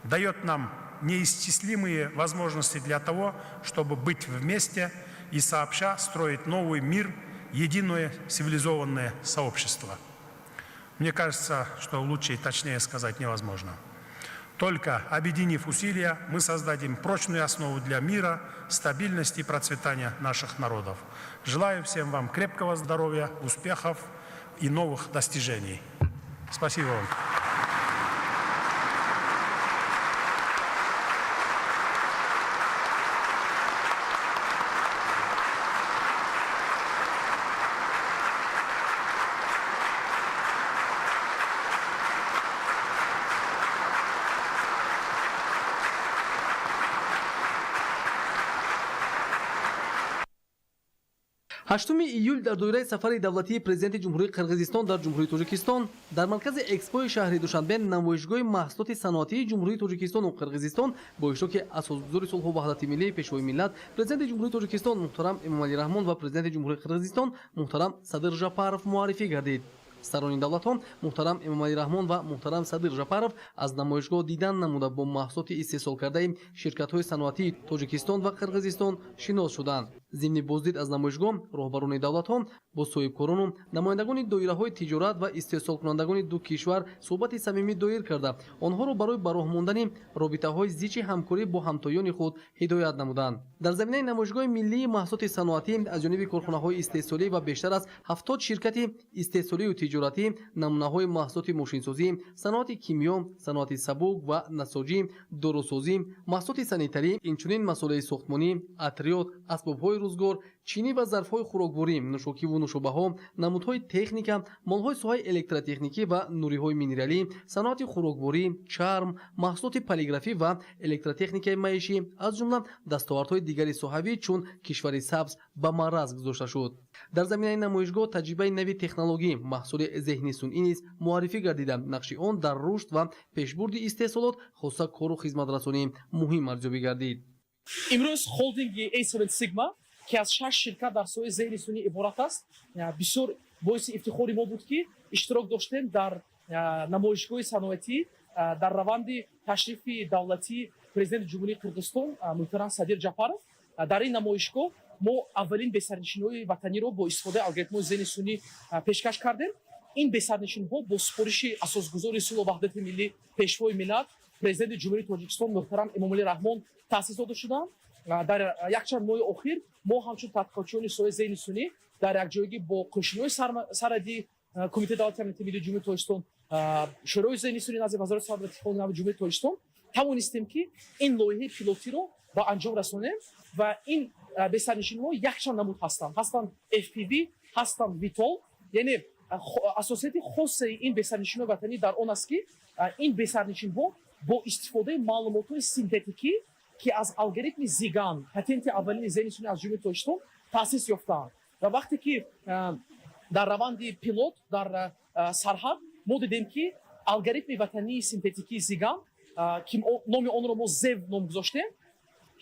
[SPEAKER 5] дает нам неисчислимые возможности для того, чтобы быть вместе и сообща строить новый мир, единое цивилизованное сообщество. Мне кажется, что лучше и точнее сказать невозможно. Только объединив усилия, мы создадим прочную основу для мира, стабильности и процветания наших народов. Желаю всем вам крепкого здоровья, успехов и новых достижений. Спасибо вам.
[SPEAKER 10] 8 июл дар доираи сафари давлатии президенти Ҷумҳурии Қирғизистон дар Ҷумҳурии Тоҷикистон дар маркази Экспои шаҳри Душанбе намоишгоҳи маҳсулоти саноатии Ҷумҳурии Тоҷикистону Қирғизистон бо иштироки асосгузори сулҳу ваҳдати миллӣ, Пешвои миллат, Президенти Ҷумҳурии Тоҷикистон муҳтарам Эмомалӣ Раҳмон ва Президенти Ҷумҳурии Қирғизистон муҳтарам Садир Жапаров муаррифӣ гардид. Сарони давлатҳо муҳтарам Эмомалӣ Раҳмон ва муҳтарам Садир Жапаров аз намоишгоҳ дидан намуда, бо маҳсулоти истеҳсолкардаи ширкатҳои саноатии Тоҷикистон ва Қирғизистон шинос шуданд. Зимни боздид аз намоишгоҳ роҳбарони давлатҳо бо соҳибкорону намояндагони доираҳои тиҷорат ва истеҳсолкунандагони ду кишвар суҳбати самимӣ доир карда, онҳоро барои ба роҳ мондани робитаҳои зичи ҳамкорӣ бо ҳамтоёни худ ҳидоят намуданд. Дар заминаи намоишгоҳи миллии маҳсулоти саноатӣ аз ҷониби корхонаҳои истеҳсолӣ ва бештар аз 70 ширкати истеҳсолию тиҷоратӣ намунаҳои маҳсулоти мошинсозӣ, саноати кимиё, саноати сабук ва насоҷӣ, дорусозӣ, маҳсулоти санитарӣ, инчунин масолеҳи сохтмонӣ, атриёт, асбобҳои рӯзгор, чинӣ ва зарфҳои хӯрокворӣ, нӯшокиву нӯшобаҳо, намудҳои техника, молҳои соҳаи электротехникӣ ва нуриҳои минералӣ, саноати хӯрокворӣ, чарм, маҳсулоти полиграфӣ ва электротехникаи маишӣ, аз ҷумла дастовардҳои дигари соҳавӣ чун кишвари сабз ба маъраз гузошта шуд. Дар заминаи намоишгоҳ таҷрибаи нави технологӣ, маҳсули зеҳни сунъӣ низ муаррифӣ гардида, нақши он дар рушд ва пешбурди истеҳсолот, хоса кору хизматрасонӣ муҳим арзёбӣ гардид.
[SPEAKER 15] Имрӯз холдинги A7 Sigma, ки аз шаш ширкат дар соҳаи зеҳни сунъӣ иборат аст, бисёр боиси ифтихори мо буд, ки иштирок доштем дар намоишгоҳи саноатӣ дар раванди ташрифи давлатии президенти Ҷумҳурии Қирғизистон муҳтарам Садир Ҷапаров. Дар ин намоишгоҳ мо аввалин бесарнишинҳои ватаниро бо истифодаи алгоритмҳои зеҳни сунъӣ пешкаш кардем. Ин бесарнишинҳо бо супориши асосгузори сулҳу ваҳдати миллӣ, пешвои миллат, президенти Ҷумҳурии Тоҷикистон муҳтарам Эмомалӣ Раҳмон таъсис дода шуданд. Дар якчанд моҳи охир мо ҳамчун тадқиқотчиёни соҳаи зеҳни сунъӣ дар якҷоягӣ бо қӯшинҳои сарҳадӣ, Кумитаи давлати амнияти миллии Ҷумҳурии Тоҷикистон, Шӯрои зеҳни сунъӣ назди Вазорати сарҳад ва Ҷумҳурии Тоҷикистон тавонистем, ки ин лоиҳаи пилотиро ба анҷом расонем. Ва ин бесарнишинҳо якчанд намуд ҳастанд: ҳастанд FPV, ҳастанд VTOL. Яъне асосияти хосаи ин бесарнишинҳои ватанӣ дар он аст, ки ин бесарнишинҳо бо истифодаи маълумотҳои синтетикӣ, ки аз алгоритми Зиган, патенти аввалини зеҳни сунъӣ аз Ҷумҳурии Тоҷикистон, таъсис ёфтаанд. Ва вақте ки дар раванди пилот дар сарҳад мо дидем, ки алгоритми ватании синтетикии Зиган, ки номи онро мо Зев ном гузоштем,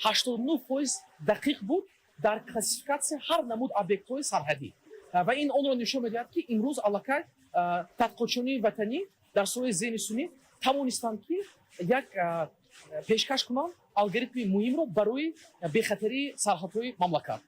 [SPEAKER 15] 89% дақиқ буд дар классификатсияи ҳар намуд объектҳои сарҳадӣ. Ва ин онро нишон медиҳад, ки имрӯз аллакай тадқиқотчиёни ватанӣ дар соҳаи зеҳни сунъӣ тавонистанд, ки як пешкаш кунанд алгоритми муҳимро барои бехатарии сарҳадҳои мамлакат.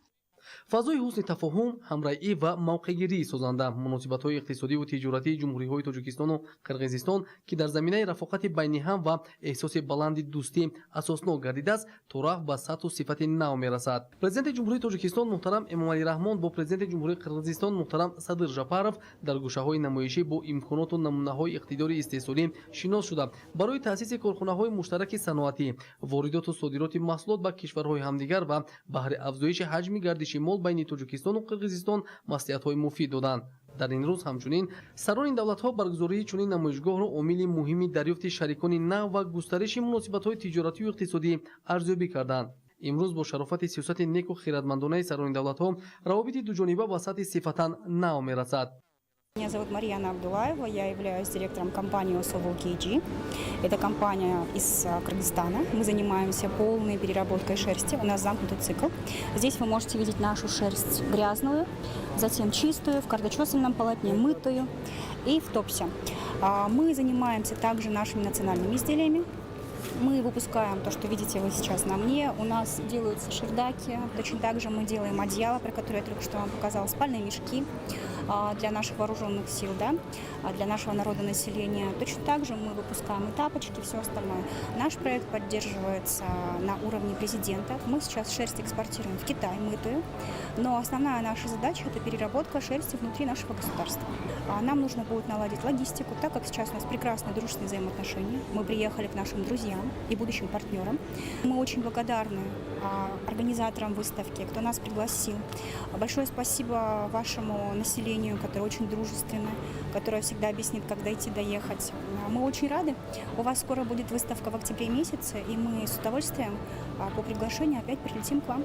[SPEAKER 10] Фазои ҳусни тафоҳум, ҳамраҳӣ ва мавқеъгирии созанда, муносибатҳои иқтисодиву тиҷоратии ҷумҳуриҳои Тоҷикистону Қирғизистон, ки дар заминаи рафоқати байни ҳам ва эҳсоси баланди дӯстӣ асоснок гардидааст, торафт ба сатҳу сифати нав мерасад. Президенти Ҷумҳурии Тоҷикистон муҳтарам Эмомалӣ Раҳмон бо президенти Ҷумҳурии Қирғизистон муҳтарам Садир Жапаров дар гӯшаҳои намоишӣ бо имконоту намунаҳои иқтидори истеҳсолӣ шинос шуда, барои таъсиси корхонаҳои муштараки саноатӣ, воридоту содироти маҳсулот ба кишварҳои ҳамдигар ва баҳри афзоиши ҳаҷми гардиши мол байни Тоҷикистону Қирғизистон маслиҳатҳои муфид доданд. Дар ин рӯз ҳамчунин сарони давлатҳо баргузории чунин намоишгоҳро омили муҳими дарёфти шарикони нав ва густариши муносибатҳои тиҷоратию иқтисодӣ арзёбӣ карданд. Имрӯз бо шарофати сиёсати неку хиратмандонаи сарони давлатҳо равобити дуҷониба ба сатҳи сифатан нав мерасад.
[SPEAKER 16] Меня зовут Марьяна Абдулаева, я являюсь директором компании Osovul KG. Это компания из Кыргызстана. Мы занимаемся полной переработкой шерсти. У нас замкнутый цикл. Здесь вы можете видеть нашу шерсть грязную, затем чистую, в кардочесальном полотне, мытую и в топсе. Мы занимаемся также нашими национальными изделиями. Мы выпускаем то, что видите вы сейчас на мне. У нас делаются шердаки. Точно так же мы делаем одеяло, про которое я только что вам показала, спальные мешки для наших вооруженных сил, да, для нашего народа населения. Точно так же мы выпускаем и тапочки, все остальное. Наш проект поддерживается на уровне президента. Мы сейчас шерсть экспортируем в Китай, мытую, но основная наша задача – это переработка шерсти внутри нашего государства. Нам нужно будет наладить логистику, так как сейчас у нас прекрасные дружественные взаимоотношения. Мы приехали к нашим друзьям и будущим партнерам. Мы очень благодарны организаторам выставки, кто нас пригласил. Большое спасибо вашему населению, которое очень дружественно, которое всегда объяснит, как дойти, доехать. Мы очень рады. У вас скоро будет выставка в октябре месяце, и мы с удовольствием по приглашению опять прилетим к вам.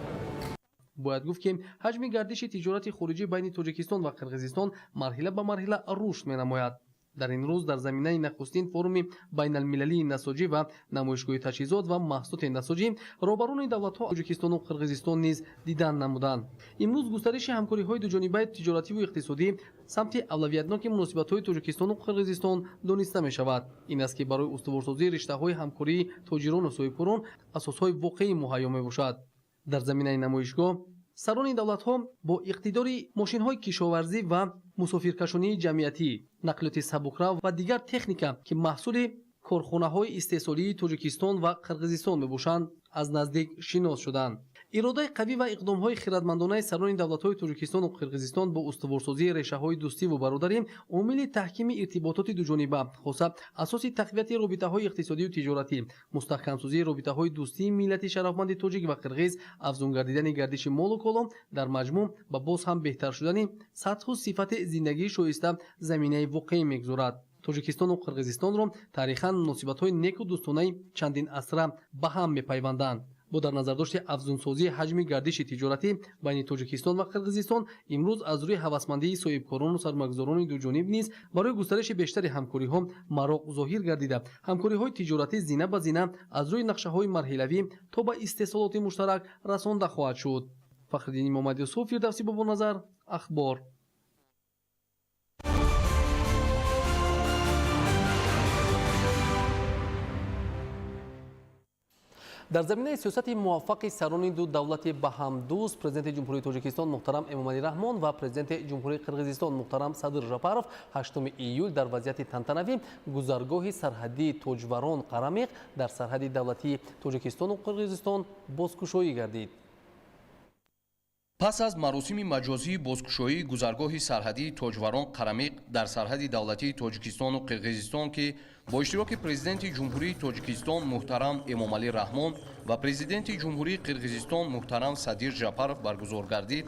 [SPEAKER 10] Бояд гуфт, ки ҳаҷми гардиши тиҷорати хориҷӣ байни Тоҷикистон ва Қирғизистон марҳила ба марҳила рушд менамояд. Дар ин рӯз дар заминаи нахустин форуми байналмилалии насоҷӣ ва намоишгоҳи таҷҳизот ва маҳсулоти насоҷӣ роҳбарони давлатҳо Тоҷикистону Қирғизистон низ дидан намуданд. Имрӯз густариши ҳамкориҳои дуҷонибаи тиҷоративу иқтисодӣ самти авлавиятноки муносибатҳои Тоҷикистону Қирғизистон дониста мешавад. Ин аст, ки барои устуворсозии риштаҳои ҳамкории тоҷирону соҳибкорон асосҳои воқеӣ муҳайё мебошад. Дар заминаи намоишгоҳ сарони давлатҳо бо иқтидори мошинҳои кишоварзӣ ва мусофиркашонии ҷамъиятӣ, нақлиёти сабукрав ва дигар техника, ки маҳсули корхонаҳои истеҳсолии Тоҷикистон ва Қирғизистон мебошанд, аз наздик шинос шуданд. Иродаи қавӣ ва иқдомҳои хирадмандонаи сарони давлатҳои Тоҷикистону Қирғизистон бо устуворсозии решаҳои дӯстиву бародарӣ омили таҳкими иртибототи дуҷониба, хоса асоси тақвияти робитаҳои иқтисодию тиҷоратӣ, мустаҳкамсозии робитаҳои дӯстии миллати шарафманди тоҷик ва қирғиз, афзун гардидани гардиши молу коло, дар маҷмӯъ ба боз ҳам беҳтар шудани сатҳу сифати зиндагии шоиста заминаи воқеӣ мегузорад. Тоҷикистону Қирғизистонро таърихан муносибатҳои неку дӯстонаи чандин асра ба ҳам мепайванданд. Бо дар назардошти афзунсозии ҳаҷми гардиши тиҷоратӣ байни Тоҷикистон ва Қирғизистон, имрӯз аз рӯи ҳавасмандии соҳибкорону сармоягузорони дуҷониб низ барои густариши бештари ҳамкориҳо мароқ зоҳир гардида, ҳамкориҳои тиҷоратӣ зина ба зина аз рӯи нақшаҳои марҳилавӣ то ба истеҳсолоти муштарак расонда хоҳад шуд. Фахриддини Муҳаммадюсуф, Фирдавсӣ Бобоназар, Ахбор. Дар заминаи сиёсати муваффақи сарони ду давлати ба ҳам дӯст, Президенти Ҷумҳурии Тоҷикистон муҳтарам Эмомалӣ Раҳмон ва Президенти Ҷумҳурии Қирғизистон муҳтарам Садир Жапаров 8 июл дар вазъияти тантанавӣ гузаргоҳи сарҳадии Тоҷварон Қарамиқ дар сарҳади давлатии Тоҷикистону Қирғизистон бозкушоӣ гардид.
[SPEAKER 17] Пас аз маросими маҷозии бозкушоии гузаргоҳи сарҳадии Тоҷварон Қарамиқ дар сарҳади давлатии Тоҷикистону Қирғизистон, ки бо иштироки Президенти Ҷумҳурии Тоҷикистон муҳтарам Эмомалӣ Раҳмон ва Президенти Ҷумҳурии Қирғизистон муҳтарам Садир Жапаров баргузор гардид,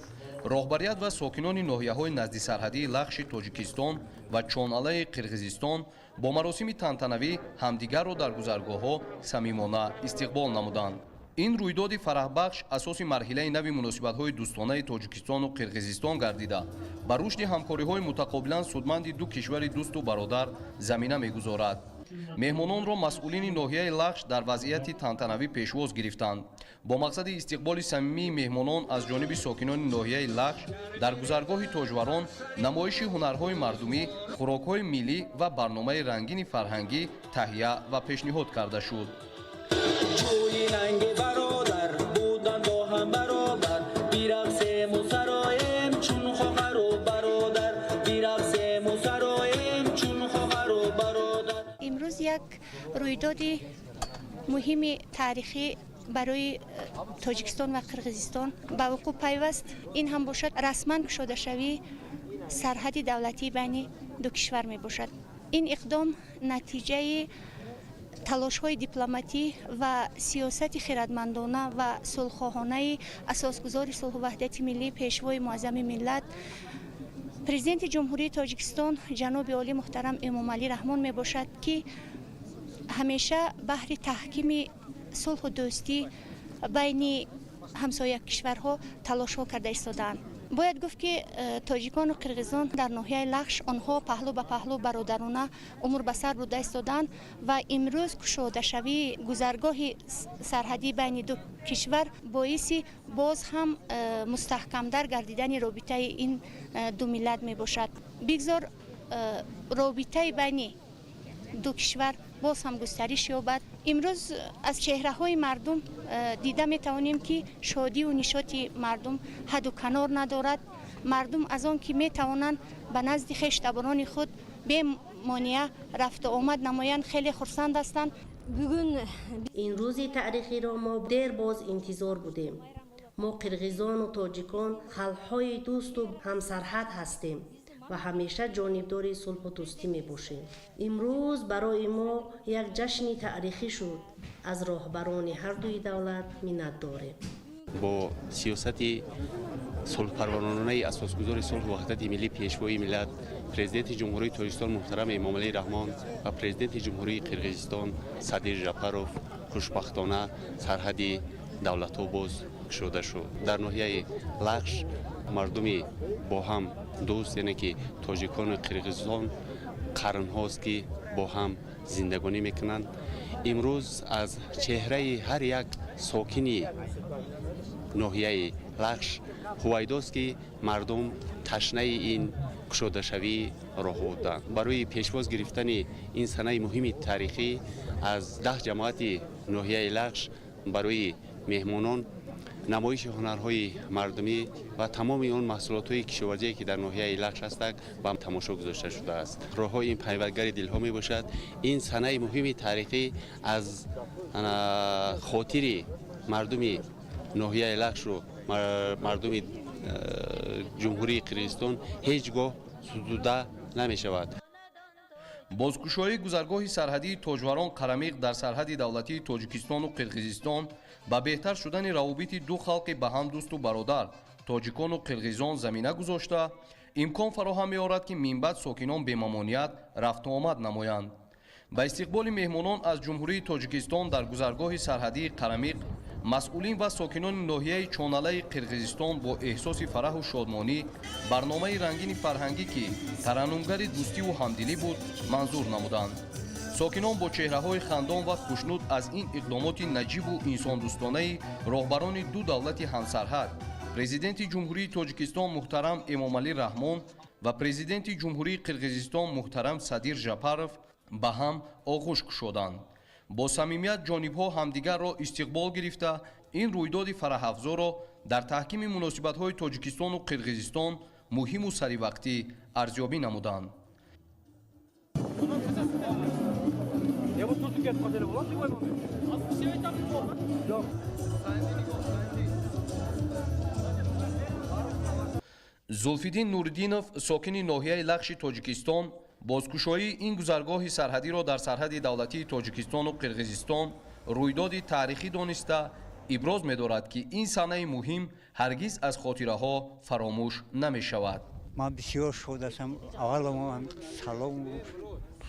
[SPEAKER 17] роҳбарият ва сокинони ноҳияҳои наздисарҳадии Лахши Тоҷикистон ва Чоналаи Қирғизистон бо маросими тантанавӣ ҳамдигарро дар гузаргоҳҳо самимона истиқбол намуданд. Ин рӯйдоди фараҳбахш асоси марҳилаи нави муносибатҳои дӯстонаи Тоҷикистону Қирғизистон гардида, ба рушди ҳамкориҳои мутақобилан судманди ду кишвари дӯсту бародар замина мегузорад. Меҳмононро масъулини ноҳияи Лахш дар вазъияти тантанавӣ пешвоз гирифтанд. Бо мақсади истиқболи самимии меҳмонон аз ҷониби сокинони ноҳияи Лахш дар гузаргоҳи Тоҷварон намоиши ҳунарҳои мардумӣ, хӯрокҳои миллӣ ва барномаи рангини фарҳангӣ таҳия ва пешниҳод карда шуд.
[SPEAKER 18] Имрӯз як рӯйдоди муҳими таърихӣ барои Тоҷикистон ва Қирғизистон ба вуқӯъ пайваст. Ин ҳам бошад расман кушодашавии сарҳади давлатии байни ду кишвар мебошад. Ин иқдом натиҷаи талошҳои дипломатӣ ва сиёсати хирадмандона ва сулҳхоҳонаи асосгузори сулҳу ваҳдати миллӣ, Пешвои муаззами миллат, Президенти Ҷумҳурии Тоҷикистон ҷаноби олӣ муҳтарам Эмомалӣ Раҳмон мебошад, ки ҳамеша баҳри таҳкими сулҳу дӯстӣ байни ҳамсоя кишварҳо талошҳо карда истодаанд. Бояд гуфт, ки тоҷикону қирғизон дар ноҳияи Лахш онҳо паҳлӯ ба паҳлӯ бародарона умр ба сар бурда истоданд ва имрӯз кушодашавии гузаргоҳи сарҳадӣ байни ду кишвар боиси боз ҳам мустаҳкамтар гардидани робитаи ин ду миллат мебошад. Бигзор робитаи байни ду кишвар боз ҳам густариш ёбад. Имрӯз аз чеҳраҳои мардум дида метавонем, ки шодиву нишоти мардум ҳадду канор надорад. Мардум аз он ки метавонанд ба назди хештаборони худ бемонеа рафту омад намоянд, хеле хурсанд ҳастанд.
[SPEAKER 19] Ин рӯзи таърихиро мо дер боз интизор будем. Мо қирғизону тоҷикон халқҳои дӯсту ҳамсарҳад ҳастем ва ҳамеша ҷонибдори сулҳу дӯстӣ мебошем. Имрӯз барои мо як ҷашни таърихӣ шуд. Аз роҳбарони ҳардуи давлат миннат дорем.
[SPEAKER 20] Бо сиёсати сулҳпарваронаи асосгузори сулҳу ваҳдати миллӣ, Пешвои миллат, Президенти Ҷумҳурии Тоҷикистон муҳтарам Эмомалӣ Раҳмон ва Президенти Ҷумҳурии Қирғизистон Садир Жапаров хушбахтона сарҳади давлатҳо боз кушода шуд. Дар ноҳияи Лахш мардуми бо ҳам дӯст, яъне ки тоҷикону қирғизон, қарнҳост ки бо ҳам зиндагонӣ мекунанд. Имрӯз аз чеҳраи ҳар як сокини ноҳияи Лахш ҳувайдост, ки мардум ташнаи ин кушодашавии роҳ буданд. Барои пешвоз гирифтани ин санаи муҳими таърихӣ аз 10 ҷамоати ноҳияи Лахш барои меҳмонон намоиши ҳунарҳои мардумӣ ва тамоми он маҳсулотҳои кишоварзие, ки дар ноҳияи Лахш ҳастанд, ба тамошо гузошта шудааст. Роҳҳои ин пайвандгари дилҳо мебошад. Ин санаи муҳими таърихӣ аз хотири мардуми ноҳияи Лахшро мардуми Ҷумҳурии Қирғизистон ҳеҷ гоҳ сутуда намешавад.
[SPEAKER 17] Бозкушоии гузаргоҳи сарҳадии Тоҷварон Қарамиқ дар сарҳади давлатии Тоҷикистону Қирғизистон ба беҳтар шудани равобити ду халқи ба ҳам дӯсту бародар тоҷикону қирғизон замина гузошта, имкон фароҳам меорад, ки минбаъд сокинон бемамоният рафтуомад намоянд. Ба истиқболи меҳмонон аз Ҷумҳурии Тоҷикистон дар гузаргоҳи сарҳадии Қарамиқ масъулин ва сокинони ноҳияи Чоналаи Қирғизистон бо эҳсоси фараҳу шодмонӣ барномаи рангини фарҳангӣ, ки тараннумгари дӯстиву ҳамдилӣ буд, манзур намуданд. Сокинон бо чеҳраҳои хандон ва хушнуд аз ин иқдомоти наҷибу инсондӯстонаи роҳбарони ду давлати ҳамсарҳад, Президенти Ҷумҳурии Тоҷикистон муҳтарам Эмомалӣ Раҳмон ва Президенти Ҷумҳурии Қирғизистон муҳтарам Садир Жапаров, ба ҳам оғӯш кушоданд. Бо самимият ҷонибҳо ҳамдигарро истиқбол гирифта, ин рӯйдоди фараҳафзоро дар таҳкими муносибатҳои Тоҷикистону Қирғизистон муҳиму саривақтӣ арзёбӣ намуданд. Зулфиддин Нуриддинов, сокини ноҳияи Лахши Тоҷикистон, бозкушоии ин гузаргоҳи сарҳадиро дар сарҳади давлатии Тоҷикистону Қирғизистон рӯйдоди таърихӣ дониста, иброз медорад, ки ин санаи муҳим ҳаргиз аз хотираҳо фаромӯш намешавад.
[SPEAKER 21] Ман бисёр шод ҳастам. Аввало салом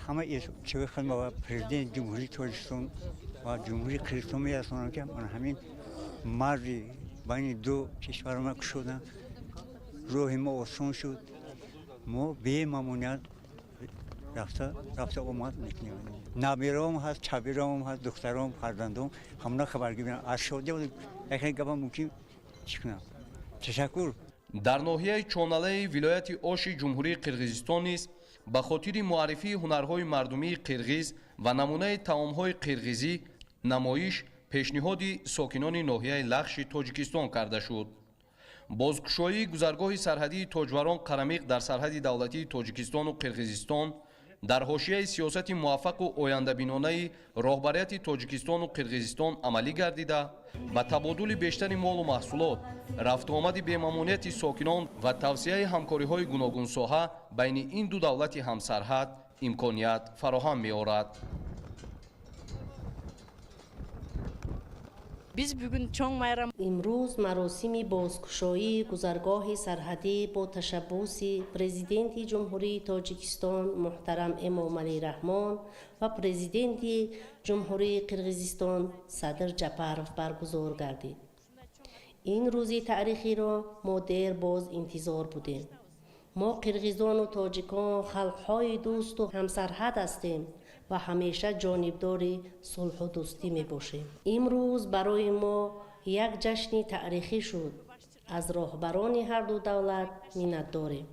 [SPEAKER 21] ҳама чизи худам ба Президенти Ҷумҳурии Тоҷикистон ва Ҷумҳурии Қирғизистон мерасонам, ки ман ҳамин марзи байни ду кишвар ма кушодам, роҳи мо осон шуд, мо бемамоният рафта рафта омад мекунем. Набираом ҳаст, чабираом ҳаст, духтаром, фарзандом, ҳамона хабаргирӣ мекунам. Аз шодӣ яке гапам мумкин чӣ кунам. Ташаккур.
[SPEAKER 17] Дар ноҳияи Чоналаи вилояти Оши Ҷумҳурии Қирғизистон низ ба хотири муаррифии ҳунарҳои мардумии қирғиз ва намунаи таомҳои қирғизӣ намоиш пешниҳоди сокинони ноҳияи Лахши Тоҷикистон карда шуд. Бозкушоии гузаргоҳи сарҳадии Тоҷварон Қарамиқ дар сарҳади давлатии Тоҷикистону Қирғизистон дар ҳошияи сиёсати муваффақу ояндабинонаи роҳбарияти Тоҷикистону Қирғизистон амалӣ гардида, ба табодули бештари молу маҳсулот, рафтуомади бемамонияти сокинон ва тавсияи ҳамкориҳои гуногунсоҳа байни ин ду давлати ҳамсарҳад имконият фароҳам меорад.
[SPEAKER 19] Биз бүгүн чоң майрам. Имрӯз маросими бозкушоии гузаргоҳи сарҳадӣ бо ташаббуси Президенти Ҷумҳурии Тоҷикистон муҳтарам Эмомалӣ Раҳмон ва Президенти Ҷумҳурии Қирғизистон Садир Жапаров баргузор гардид. Ин рӯзи таърихиро мо дер боз интизор будем. Мо қирғизону тоҷикон халқҳои дӯсту ҳамсарҳад ҳастем ва ҳамеша ҷонибдори сулҳу дӯстӣ мебошем. Имрӯз барои мо як ҷашни таърихӣ шуд. Аз роҳбарони ҳарду давлат миннатдорем.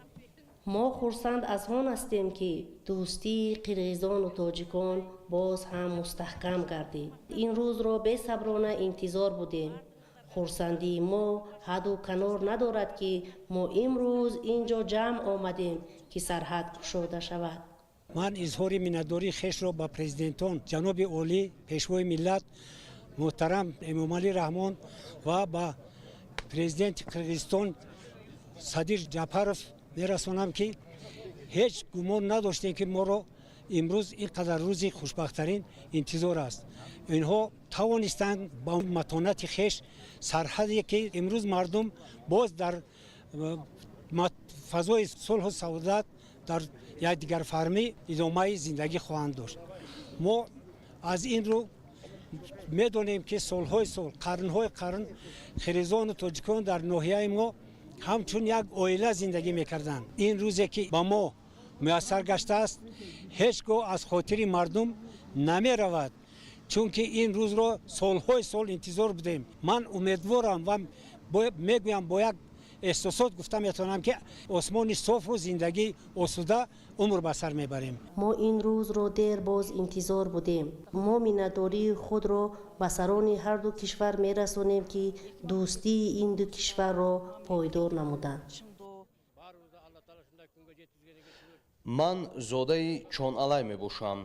[SPEAKER 19] Мо хурсанд аз он ҳастем, ки дӯстии қирғизону тоҷикон боз ҳам мустаҳкам гардид. Ин рӯзро бесаброна интизор будем. Хурсандии мо ҳадду канор надорад, ки мо имрӯз ин ҷо ҷамъ омадем, ки сарҳад кушода шавад.
[SPEAKER 22] Ман изҳори миннатдории хешро ба президентон ҷаноби олӣ, Пешвои миллат муҳтарам Эмомалӣ Раҳмон ва ба президенти Қирғизистон Садир Ҷапаров мерасонам, ки ҳеҷ гумон надоштем, ки моро имрӯз ин қадар рӯзи хушбахттарин интизор аст. Инҳо тавонистанд ба матонати хеш сарҳаде, ки имрӯз мардум боз дар фазои сулҳу саодат, дар якдигарфармӣ идомаи зиндагӣ хоҳанд дошт. Мо аз ин рӯ медонем, ки солҳои сол, қарнҳои қарн қирғизону тоҷикон дар ноҳияи мо ҳамчун як оила зиндагӣ мекарданд. Ин рӯзе, ки ба мо муяссар гаштааст, ҳеҷ гоҳ аз хотири мардум намеравад, чунки ин рӯзро солҳои сол интизор будем. Ман умедворам ва мегӯям, бо як эҳсосот гуфта метавонам, ки осмони софу зиндагии осуда умр ба сар мебарем.
[SPEAKER 19] Мо ин рӯзро дер боз интизор будем. Мо миннатдории худро ба сарони ҳарду кишвар мерасонем, ки дӯстии ин ду кишварро пойдор намуданд.
[SPEAKER 17] Ман зодаи Чоналай мебошам.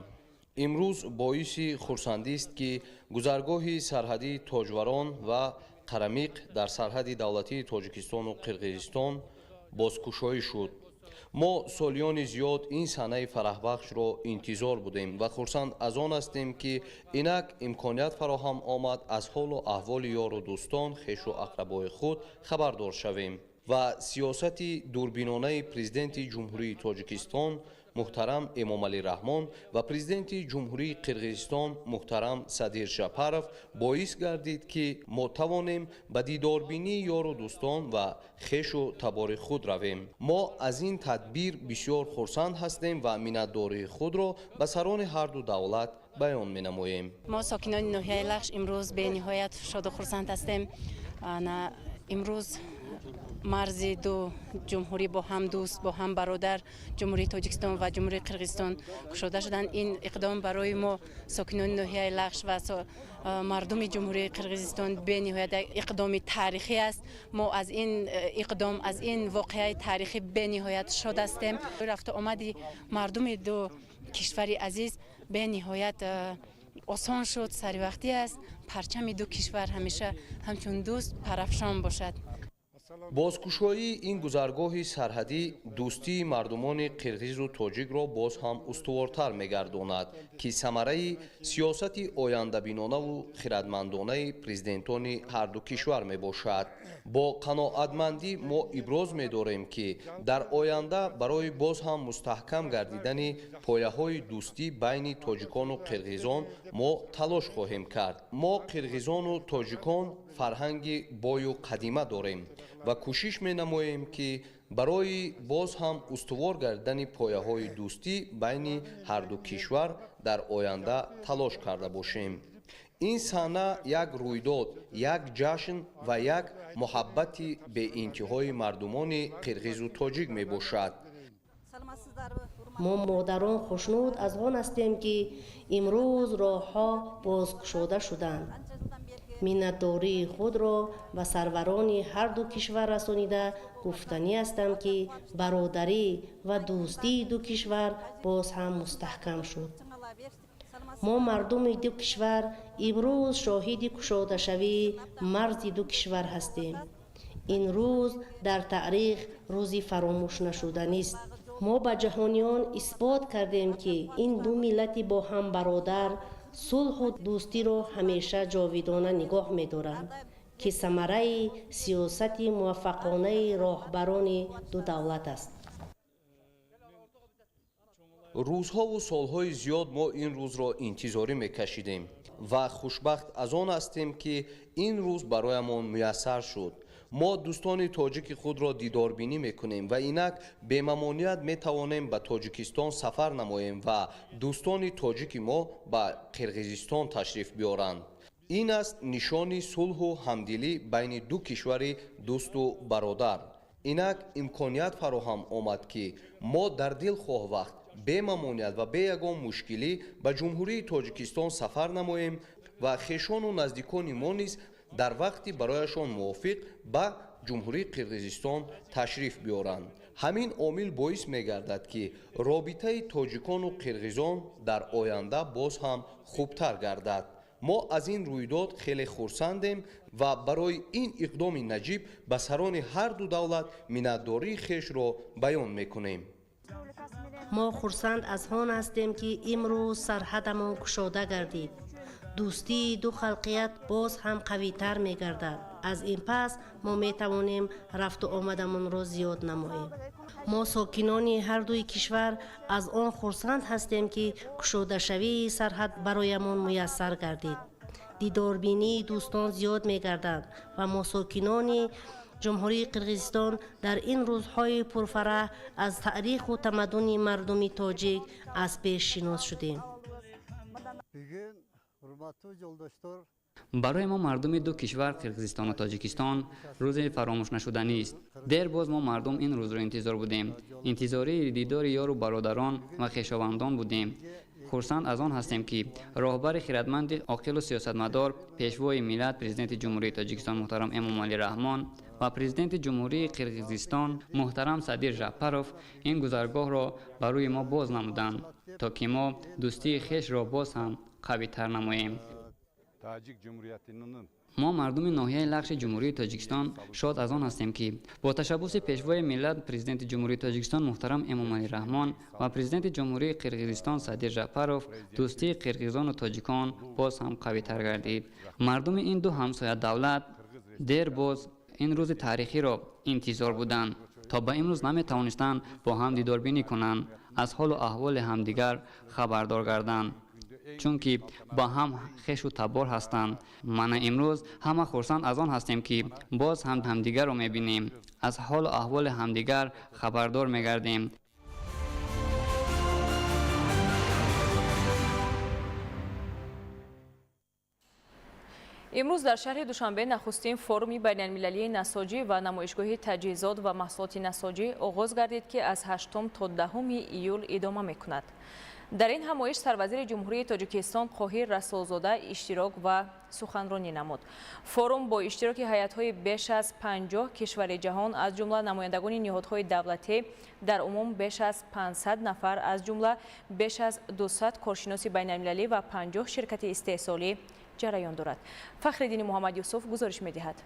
[SPEAKER 17] Имрӯз боиси хурсандист, ки гузаргоҳи сарҳадии Тоҷварон ва Қарамиқ дар сарҳади давлатии Тоҷикистону Қирғизистон бозкушоӣ шуд. Мо солиёни зиёд ин саҳнаи фараҳбахшро интизор будем ва хурсанд аз он ҳастем, ки инак имконият фароҳам омад аз ҳолу аҳволи ёру дӯстон, хешу ақрабои худ хабардор шавем ва сиёсати дурбинонаи Президенти Ҷумҳурии Тоҷикистон муҳтарам Эмомалӣ Раҳмон ва Президенти Ҷумҳурии Қирғизистон муҳтарам Садир Жапаров боис гардид, ки мо тавонем ба дидорбинии ёру дӯстон ва хешу табори худ равем. Мо аз ин тадбир бисёр хурсанд ҳастем ва миннатдории худро ба сарони ҳарду давлат баён менамоем.
[SPEAKER 1] Мо сокинони ноҳияи Лахш имрӯз бениҳоят шоду хурсанд ҳастем. Имрӯз марзи ду ҷумҳурӣ бо ҳам дӯст, бо ҳам бародар, Ҷумҳурии Тоҷикистон ва Ҷумҳурии Қирғизистон кушода шуданд. Ин иқдом барои мо сокинони ноҳияи Лахш ва мардуми Ҷумҳурии Қирғизистон бениҳоят иқдоми таърихӣ аст. Мо аз ин иқдом, аз ин воқеаи таърихӣ бениҳоят шод ҳастем. Рафту омади мардуми ду кишвари азиз бениҳоят осон шуд, саривақтӣ аст. Парчами ду кишвар ҳамеша ҳамчун дӯст парафшон бошад.
[SPEAKER 17] Бозкушоии ин гузаргоҳи сарҳадӣ дӯстии мардумони қирғизу тоҷикро боз ҳам устувортар мегардонад, ки самараи сиёсати ояндабинонаву хирадмандонаи президентони ҳарду кишвар мебошад. Бо қаноатмандӣ мо иброз медорем, ки дар оянда барои боз ҳам мустаҳкам гардидани пояҳои дӯстӣ байни тоҷикону қирғизон мо талош хоҳем кард. Мо қирғизону тоҷикон фарҳанги бою қадима дорем ва кӯшиш менамоем, ки барои боз ҳам устувор гардидани пояҳои дӯстӣ байни ҳарду кишвар дар оянда талош карда бошем. Ин саҳна як рӯйдод, як ҷашн ва як муҳаббати беинтиҳои мардумони қирғизу тоҷик мебошад.
[SPEAKER 19] Мо модарон хушнуд аз он ҳастем, ки имрӯз роҳҳо бозкушода шуданд. Миннатдории худро ба сарварони ҳарду кишвар расонида гуфтанӣ ҳастам, ки бародарӣ ва дӯстии ду кишвар боз ҳам мустаҳкам шуд. Мо мардуми ду кишвар имрӯз шоҳиди кушодашавии марзи ду кишвар ҳастем. Ин рӯз дар таърих рӯзи фаромӯшнашуданист. Мо ба ҷаҳониён исбот кардем, ки ин ду миллати бо ҳам бародар сулҳу дӯстиро ҳамеша ҷовидона нигоҳ медоранд, ки самараи сиёсати муваффақонаи роҳбарони ду давлат аст.
[SPEAKER 17] Рӯзҳову солҳои зиёд мо ин рӯзро интизорӣ мекашидем ва хушбахт аз он ҳастем, ки ин рӯз бароямон муяссар шуд. Мо дӯстони тоҷики худро дидорбинӣ мекунем ва инак бемамоният метавонем ба Тоҷикистон сафар намоем ва дӯстони тоҷики мо ба Қирғизистон ташриф биёранд. Ин аст нишони сулҳу ҳамдилӣ байни ду кишвари дӯсту бародар. Инак имконият фароҳам омад, ки мо дар дилхоҳ вақт бемамоният ва бе ягон мушкилӣ ба Ҷумҳурии Тоҷикистон сафар намоем ва хешону наздикони мо низ дар вақти барояшон мувофиқ ба Ҷумҳурии Қирғизистон ташриф биёранд. Ҳамин омил боис мегардад, ки робитаи тоҷикону қирғизон дар оянда боз ҳам хубтар гардад. Мо аз ин рӯйдод хеле хурсандем ва барои ин иқдоми наҷиб ба сарони ҳарду давлат миннатдории хешро баён мекунем.
[SPEAKER 19] Мо хурсанд аз он ҳастем, ки имрӯз сарҳадамон кушода гардид. Дӯстии ду халқият боз ҳам қавитар мегардад. Аз ин пас мо метавонем рафту омадамонро зиёд намоем. Мо сокинони ҳардуи кишвар аз он хурсанд ҳастем, ки кушодашавии сарҳад бароямон муяссар гардид. Дидорбинии дӯстон зиёд мегардад ва мо сокинони Ҷумҳурии Қирғизистон дар ин рӯзҳои пурфараҳ аз таъриху тамаддуни мардуми тоҷик аз пеш шинос шудем.
[SPEAKER 4] Барои мо мардуми ду кишвар, Қирғизистону Тоҷикистон, рӯзи фаромӯшнашуданист. Дер боз мо мардум ин рӯзро интизор будем. Интизории дидори ёру бародарон ва хешовандон будем. Хурсанд аз он ҳастем, ки роҳбари хирадманди оқилу сиёсатмадор, пешвои миллат, Президенти Ҷумҳурии Тоҷикистон муҳтарам Эмомалӣ Раҳмон ва Президенти Ҷумҳурии Қирғизистон муҳтарам Садир Жапаров ин гузаргоҳро ба рӯи мо боз намуданд, то ки мо дӯстии хешро боз ҳам қавитар намоем. Мо мардуми ноҳияи Лахши Ҷумҳурии Тоҷикистон шод аз он ҳастем, ки бо ташаббуси Пешвои миллат, Президенти Ҷумҳурии Тоҷикистон муҳтарам Эмомалӣ Раҳмон ва Президенти Ҷумҳурии Қирғизистон Садир Жапаров дӯстии қирғизону тоҷикон боз ҳам қавитар гардид. Мардуми ин ду ҳамсоя давлат дер боз ин рӯзи таърихиро интизор буданд. То ба имрӯз наметавонистанд бо ҳам дидорбинӣ кунанд, аз ҳолу аҳволи ҳамдигар хабардор гарданд, чунки ба ҳам хешу табор ҳастанд. Мана имрӯз ҳама хурсанд аз он ҳастем, ки боз ҳам ҳамдигарро мебинем, аз ҳолу аҳволи ҳамдигар хабардор мегардем.
[SPEAKER 9] Имрӯз дар шаҳри Душанбе нахустин форуми байналмилалии насоҷӣ ва намоишгоҳи таҷҳизот ва маҳсулоти насоҷӣ оғоз гардид, ки аз 8 то 10 июл идома мекунад. Дар ин ҳамоиш сарвазири Ҷумҳурии Тоҷикистон Қоҳир Расулзода иштирок ва суханронӣ намуд. Форум бо иштироки ҳайатҳои беш аз 50 кишвари ҷаҳон, аз ҷумла намояндагони ниҳодҳои давлатӣ, дар умум беш аз 500 нафар, аз ҷумла беш аз 200 коршиноси байналмилалӣ ва 50 ширкати истеҳсолӣ ҷараён дорад. Фахриддини Муҳаммад Юсуф гузориш медиҳад.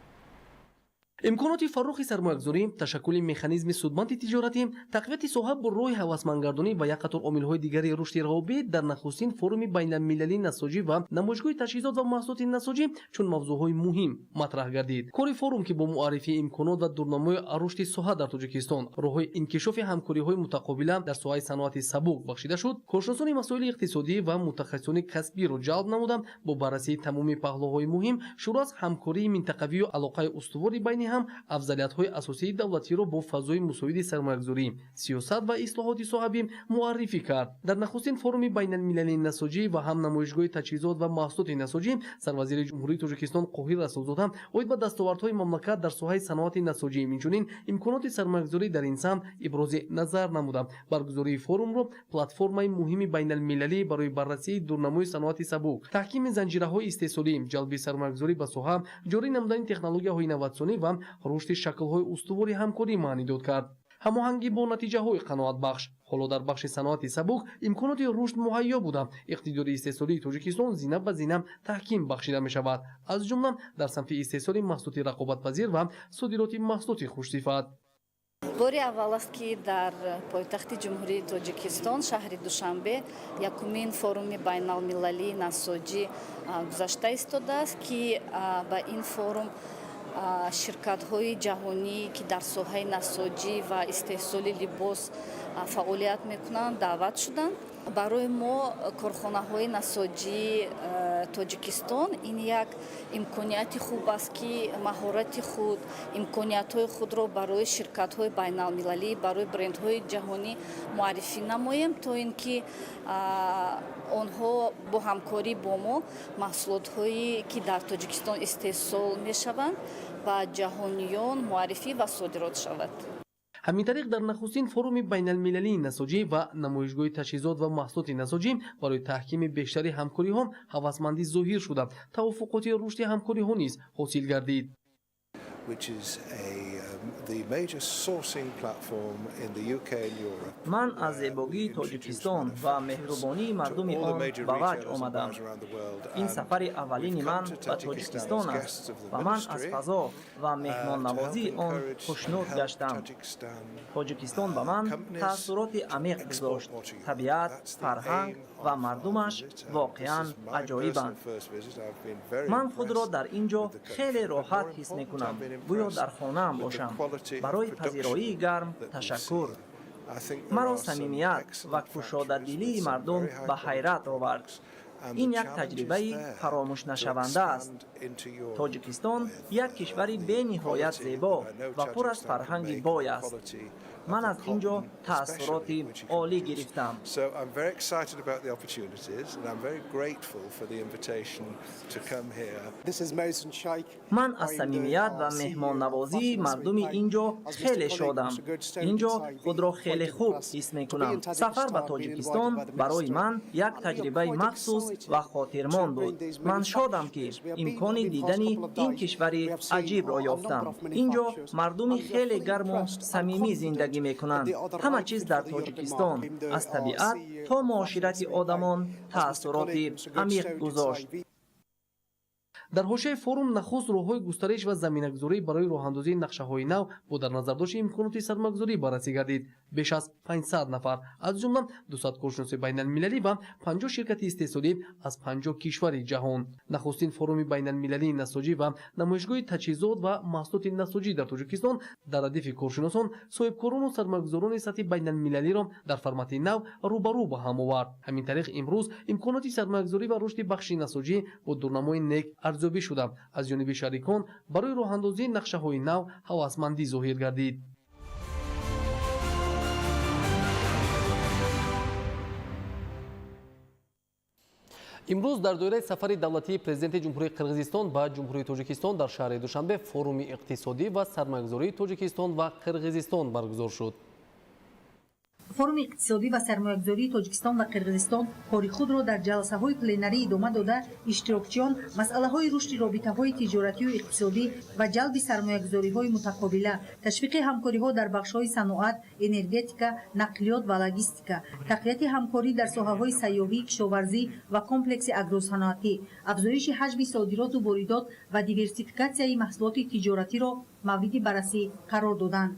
[SPEAKER 10] Имконоти фаррохи сармоягузорӣ, ташаккули механизми судманди тиҷоратӣ, тақвияти соҳа бо роҳи ҳавасмандгардонӣ ва як қатор омилҳои дигари рушди равобит дар нахустин форуми байналмилалии насоҷӣ ва намоишгоҳи таҷҳизот ва маҳсулоти насоҷӣ чун мавзӯъҳои муҳим матраҳ гардид. Кори форум, ки бо муаррифии имконот ва дурнамои рушди соҳа дар Тоҷикистон, роҳҳои инкишофи ҳамкориҳои мутақобила дар соҳаи саноати сабук бахшида шуд, коршиносони масоили иқтисодӣ ва мутахассисони касбиро ҷалб намуда, бо баррасии тамоми паҳлӯҳои муҳим, шурӯъ аз ҳамкории минтақавию алоқаи устувори байни ҳам, афзалиятҳои асосии давлатиро бо фазои мусоиди сармоягузорӣ, сиёсат ва ислоҳоти соҳавӣ муаррифӣ кард. Дар нахустин форуми байналмилалии насоҷӣ ва ҳам намоишгоҳи таҷҳизот ва маҳсулоти насоҷӣ сарвазири Ҷумҳурии Тоҷикистон Қоҳир Расулзода оид ба дастовардҳои мамлакат дар соҳаи саноати насоҷӣ, инчунин имконоти сармоягузорӣ дар ин самт ибрози назар намуда, баргузории форумро платформаи муҳими байналмилалӣ барои баррасии дурнамои саноати сабук, таҳкими занҷираҳои истеҳсолӣ, ҷалби сармоягузорӣ ба соҳа, ҷорӣ намудани технологияҳои инноватсионӣ ва рушди шаклҳои устувори ҳамкорӣ маънидод кард. Ҳамоҳангӣ бо натиҷаҳои қаноатбахш. Ҳоло дар бахши саноати сабук имконоти рушд муҳайё буда, иқтидори истеҳсолии Тоҷикистон зина ба зина таҳким бахшида мешавад, аз ҷумла дар самти истеҳсоли маҳсулоти рақобатпазир ва содироти маҳсулоти хушсифат.
[SPEAKER 3] Бори аввал аст, ки дар пойтахти Ҷумҳурии Тоҷикистон, шаҳри Душанбе, якумин форуми байналмилалии насоҷӣ гузашта истодааст, ки ба ин форум ширкатҳои ҷаҳонӣ, ки дар соҳаи насоҷӣ ва истеҳсоли либос фаъолият мекунанд, даъват шуданд. Барои мо, корхонаҳои насоҷии Тоҷикистон, ин як имконияти хуб аст, ки маҳорати худ, имкониятҳои худро барои ширкатҳои байналмилалӣ, барои брендҳои ҷаҳонӣ муаррифӣ намоем, то ин ки онҳо бо ҳамкорӣ бо мо маҳсулотҳое, ки дар Тоҷикистон истеҳсол мешаванд, ба ҷаҳониён муаррифӣ ва содирот шавад.
[SPEAKER 10] Ҳамин тариқ, дар нахустин форуми байналмилалии насоҷӣ ва намоишгоҳи таҷҳизот ва маҳсулоти насоҷӣ барои таҳкими бештари ҳамкориҳо ҳавасмандӣ зоҳир шуда, тавофуқоти рушди ҳамкориҳо низ ҳосил гардид.
[SPEAKER 7] Ман аз зебогии Тоҷикистон ва меҳрубонии мардуми он ба ваҷд омадам. Ин сафари аввалини ман ба Тоҷикистон аст ва ман аз фазо ва меҳмоннавозии он хушнуд гаштам. Тоҷикистон ба ман таассуроти амиқ гузошт. Табиат, фарҳанг ва мардумаш воқеан аҷоибанд. Ман худро дар ин ҷо хеле роҳат ҳис мекунам, гӯё дар хонаам бошам. Барои пазироии гарм ташаккур. Маро самимият ва кушодадилии мардум ба ҳайрат овард. Ин як таҷрибаи фаромӯшнашаванда аст. Тоҷикистон як кишвари бениҳоят зебо ва пур аз фарҳанги бой аст. Ман аз ин ҷо таассуроти олӣ гирифтам.
[SPEAKER 23] So I'm very excited about the opportunities and I'm very grateful for the invitation to come here.
[SPEAKER 24] This is Mohsen Sheikh.
[SPEAKER 7] Ман аз самимият ва меҳмоннавозии мардуми ин ҷо хеле шодам. Ин ҷо худро хеле хуб ҳис мекунам. Сафар ба Тоҷикистон барои ман як таҷрибаи махсус ва хотирмон буд. Ман шодам, ки имкони дидани ин кишвари аҷибро ёфтам. Ин ҷо мардуми хеле гарму самимӣ зиндагӣ мекунанд. Ҳама чиз дар Тоҷикистон, аз табиат то муоширати одамон, таассуроти амиқ гузошт.
[SPEAKER 10] Дар ҳошияи форум нахуст роҳҳои густариш ва заминагузорӣ барои роҳандозии нақшаҳои нав бо дар назардошти имконоти сармоягузорӣ баррасӣ гардид. Беш аз 500 нафар, аз ҷумла 200 коршиноси байналмилалӣ ва 50 ширкати истеҳсолӣ аз 50 кишвари ҷаҳон. Нахустин форуми байналмилалии насоҷӣ ва намоишгоҳи таҷҳизот ва маҳсулоти насоҷӣ дар Тоҷикистон дар радифи коршиносон, соҳибкорону сармоягузорони сатҳи байналмилалиро дар формати нав рӯбарӯ ба ҳам овард. Ҳамин тариқ имрӯз имконоти сармоягузорӣ ва рушди бахши насоҷӣ бо дурнамои нек арзёбӣ шуда, аз ҷониби шарикон барои роҳандозии нақшаҳои нав ҳавасмандӣ зоҳир гардид. Имрӯз дар доираи сафари давлатии президенти Ҷумҳурии Қирғизистон ба Ҷумҳурии Тоҷикистон дар шаҳри Душанбе форуми иқтисодӣ ва сармоягузории Тоҷикистон ва Қирғизистон баргузор шуд.
[SPEAKER 2] Форуми иқтисодӣ ва сармоягузории Тоҷикистон ва Қирғизистон кори худро дар ҷаласаҳои пленарӣ идома дода, иштирокчиён масъалаҳои рушди робитаҳои тиҷоратию иқтисодӣ ва ҷалби сармоягузориҳои мутақобила, ташвиқи ҳамкориҳо дар бахшҳои саноат, энергетика, нақлиёт ва логистика, тақвияти ҳамкорӣ дар соҳаҳои сайёҳӣ, кишоварзӣ ва комплекси агросаноатӣ, афзоиши ҳаҷми содироту воридот ва диверсификатсияи маҳсулоти тиҷоратиро мавриди баррасӣ қарор доданд.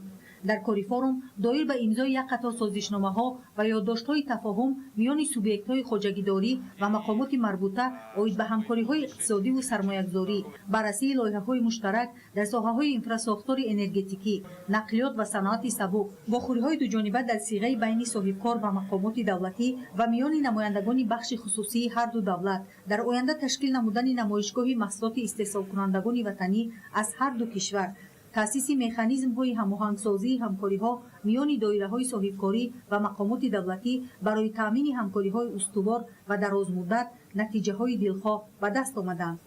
[SPEAKER 2] Дар кори форум доир ба имзои як қатор созишномаҳо ва ёддоштҳои тафоҳум миёни субъектҳои хоҷагидорӣ ва мақомоти марбута оид ба ҳамкориҳои иқтисодиву сармоягузорӣ, баррасии лоиҳаҳои муштарак дар соҳаҳои инфрасохтори энергетикӣ, нақлиёт ва саноати сабук, вохӯриҳои дуҷониба дар сиғаи байни соҳибкор ва мақомоти давлатӣ ва миёни намояндагони бахши хусусии ҳар ду давлат, дар оянда ташкил намудани намоишгоҳи маҳсулоти истеҳсолкунандагони ватанӣ аз ҳар ду кишвар, таъсиси механизмҳои ҳамоҳангсозии ҳамкориҳо миёни доираҳои соҳибкорӣ ва мақомоти давлатӣ барои таъмини ҳамкориҳои устувор ва дарозмуддат натиҷаҳои дилхоҳ ба даст омаданд.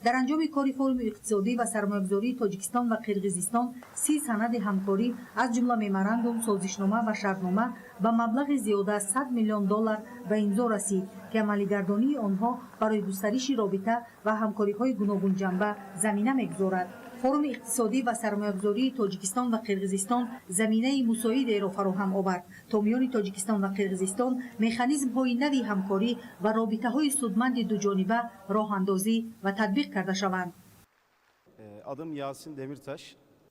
[SPEAKER 2] Дар анҷоми кори форуми иқтисодӣ ва сармоягузории Тоҷикистон ва Қирғизистон 30 санади ҳамкорӣ, аз ҷумла меморандум, созишнома ва шартнома ба маблағи зиёда аз 100 миллион доллар ба имзо расид, ки амалигардонии онҳо барои густариши робита ва ҳамкориҳои гуногунҷанба замина мегузорад. Форуми иқтисодӣ ва сармоягузории Тоҷикистон ва Қирғизистон заминаи мусоидеро фароҳам овард, то миёни Тоҷикистон ва Қирғизистон механизмҳои нави ҳамкорӣ ва робитаҳои судманди дуҷониба роҳандозӣ ва татбиқ карда шаванд.
[SPEAKER 12] Adım Yasin Demirtaş.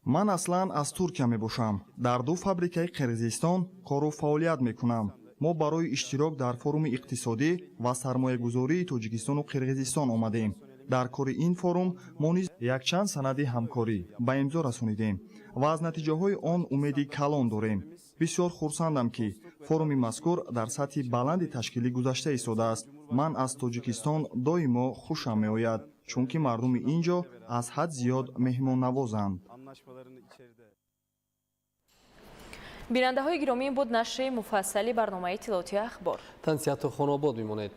[SPEAKER 13] Ман аслан аз Туркия мебошам. Дар ду фабрикаи Қирғизистон кору фаъолият мекунам. Мо барои иштирок дар форуми иқтисодӣ ва сармоягузории Тоҷикистону Қирғизистон омадем. Дар кори ин форум мо низ якчанд санади ҳамкорӣ ба имзо расонидем ва аз натиҷаҳои он умеди калон дорем. Бисёр хурсандам, ки форуми мазкур дар сатҳи баланди ташкилӣ гузашта истодааст. Ман аз Тоҷикистон доимо хушам меояд, чунки мардуми ин ҷо аз ҳад зиёд меҳмоннавозанд.
[SPEAKER 9] Бинандаҳои гиромӣ, буд нашри муфассали барномаи иттилоотии Ахбор.
[SPEAKER 10] Тансиҳату хонобод мемонед.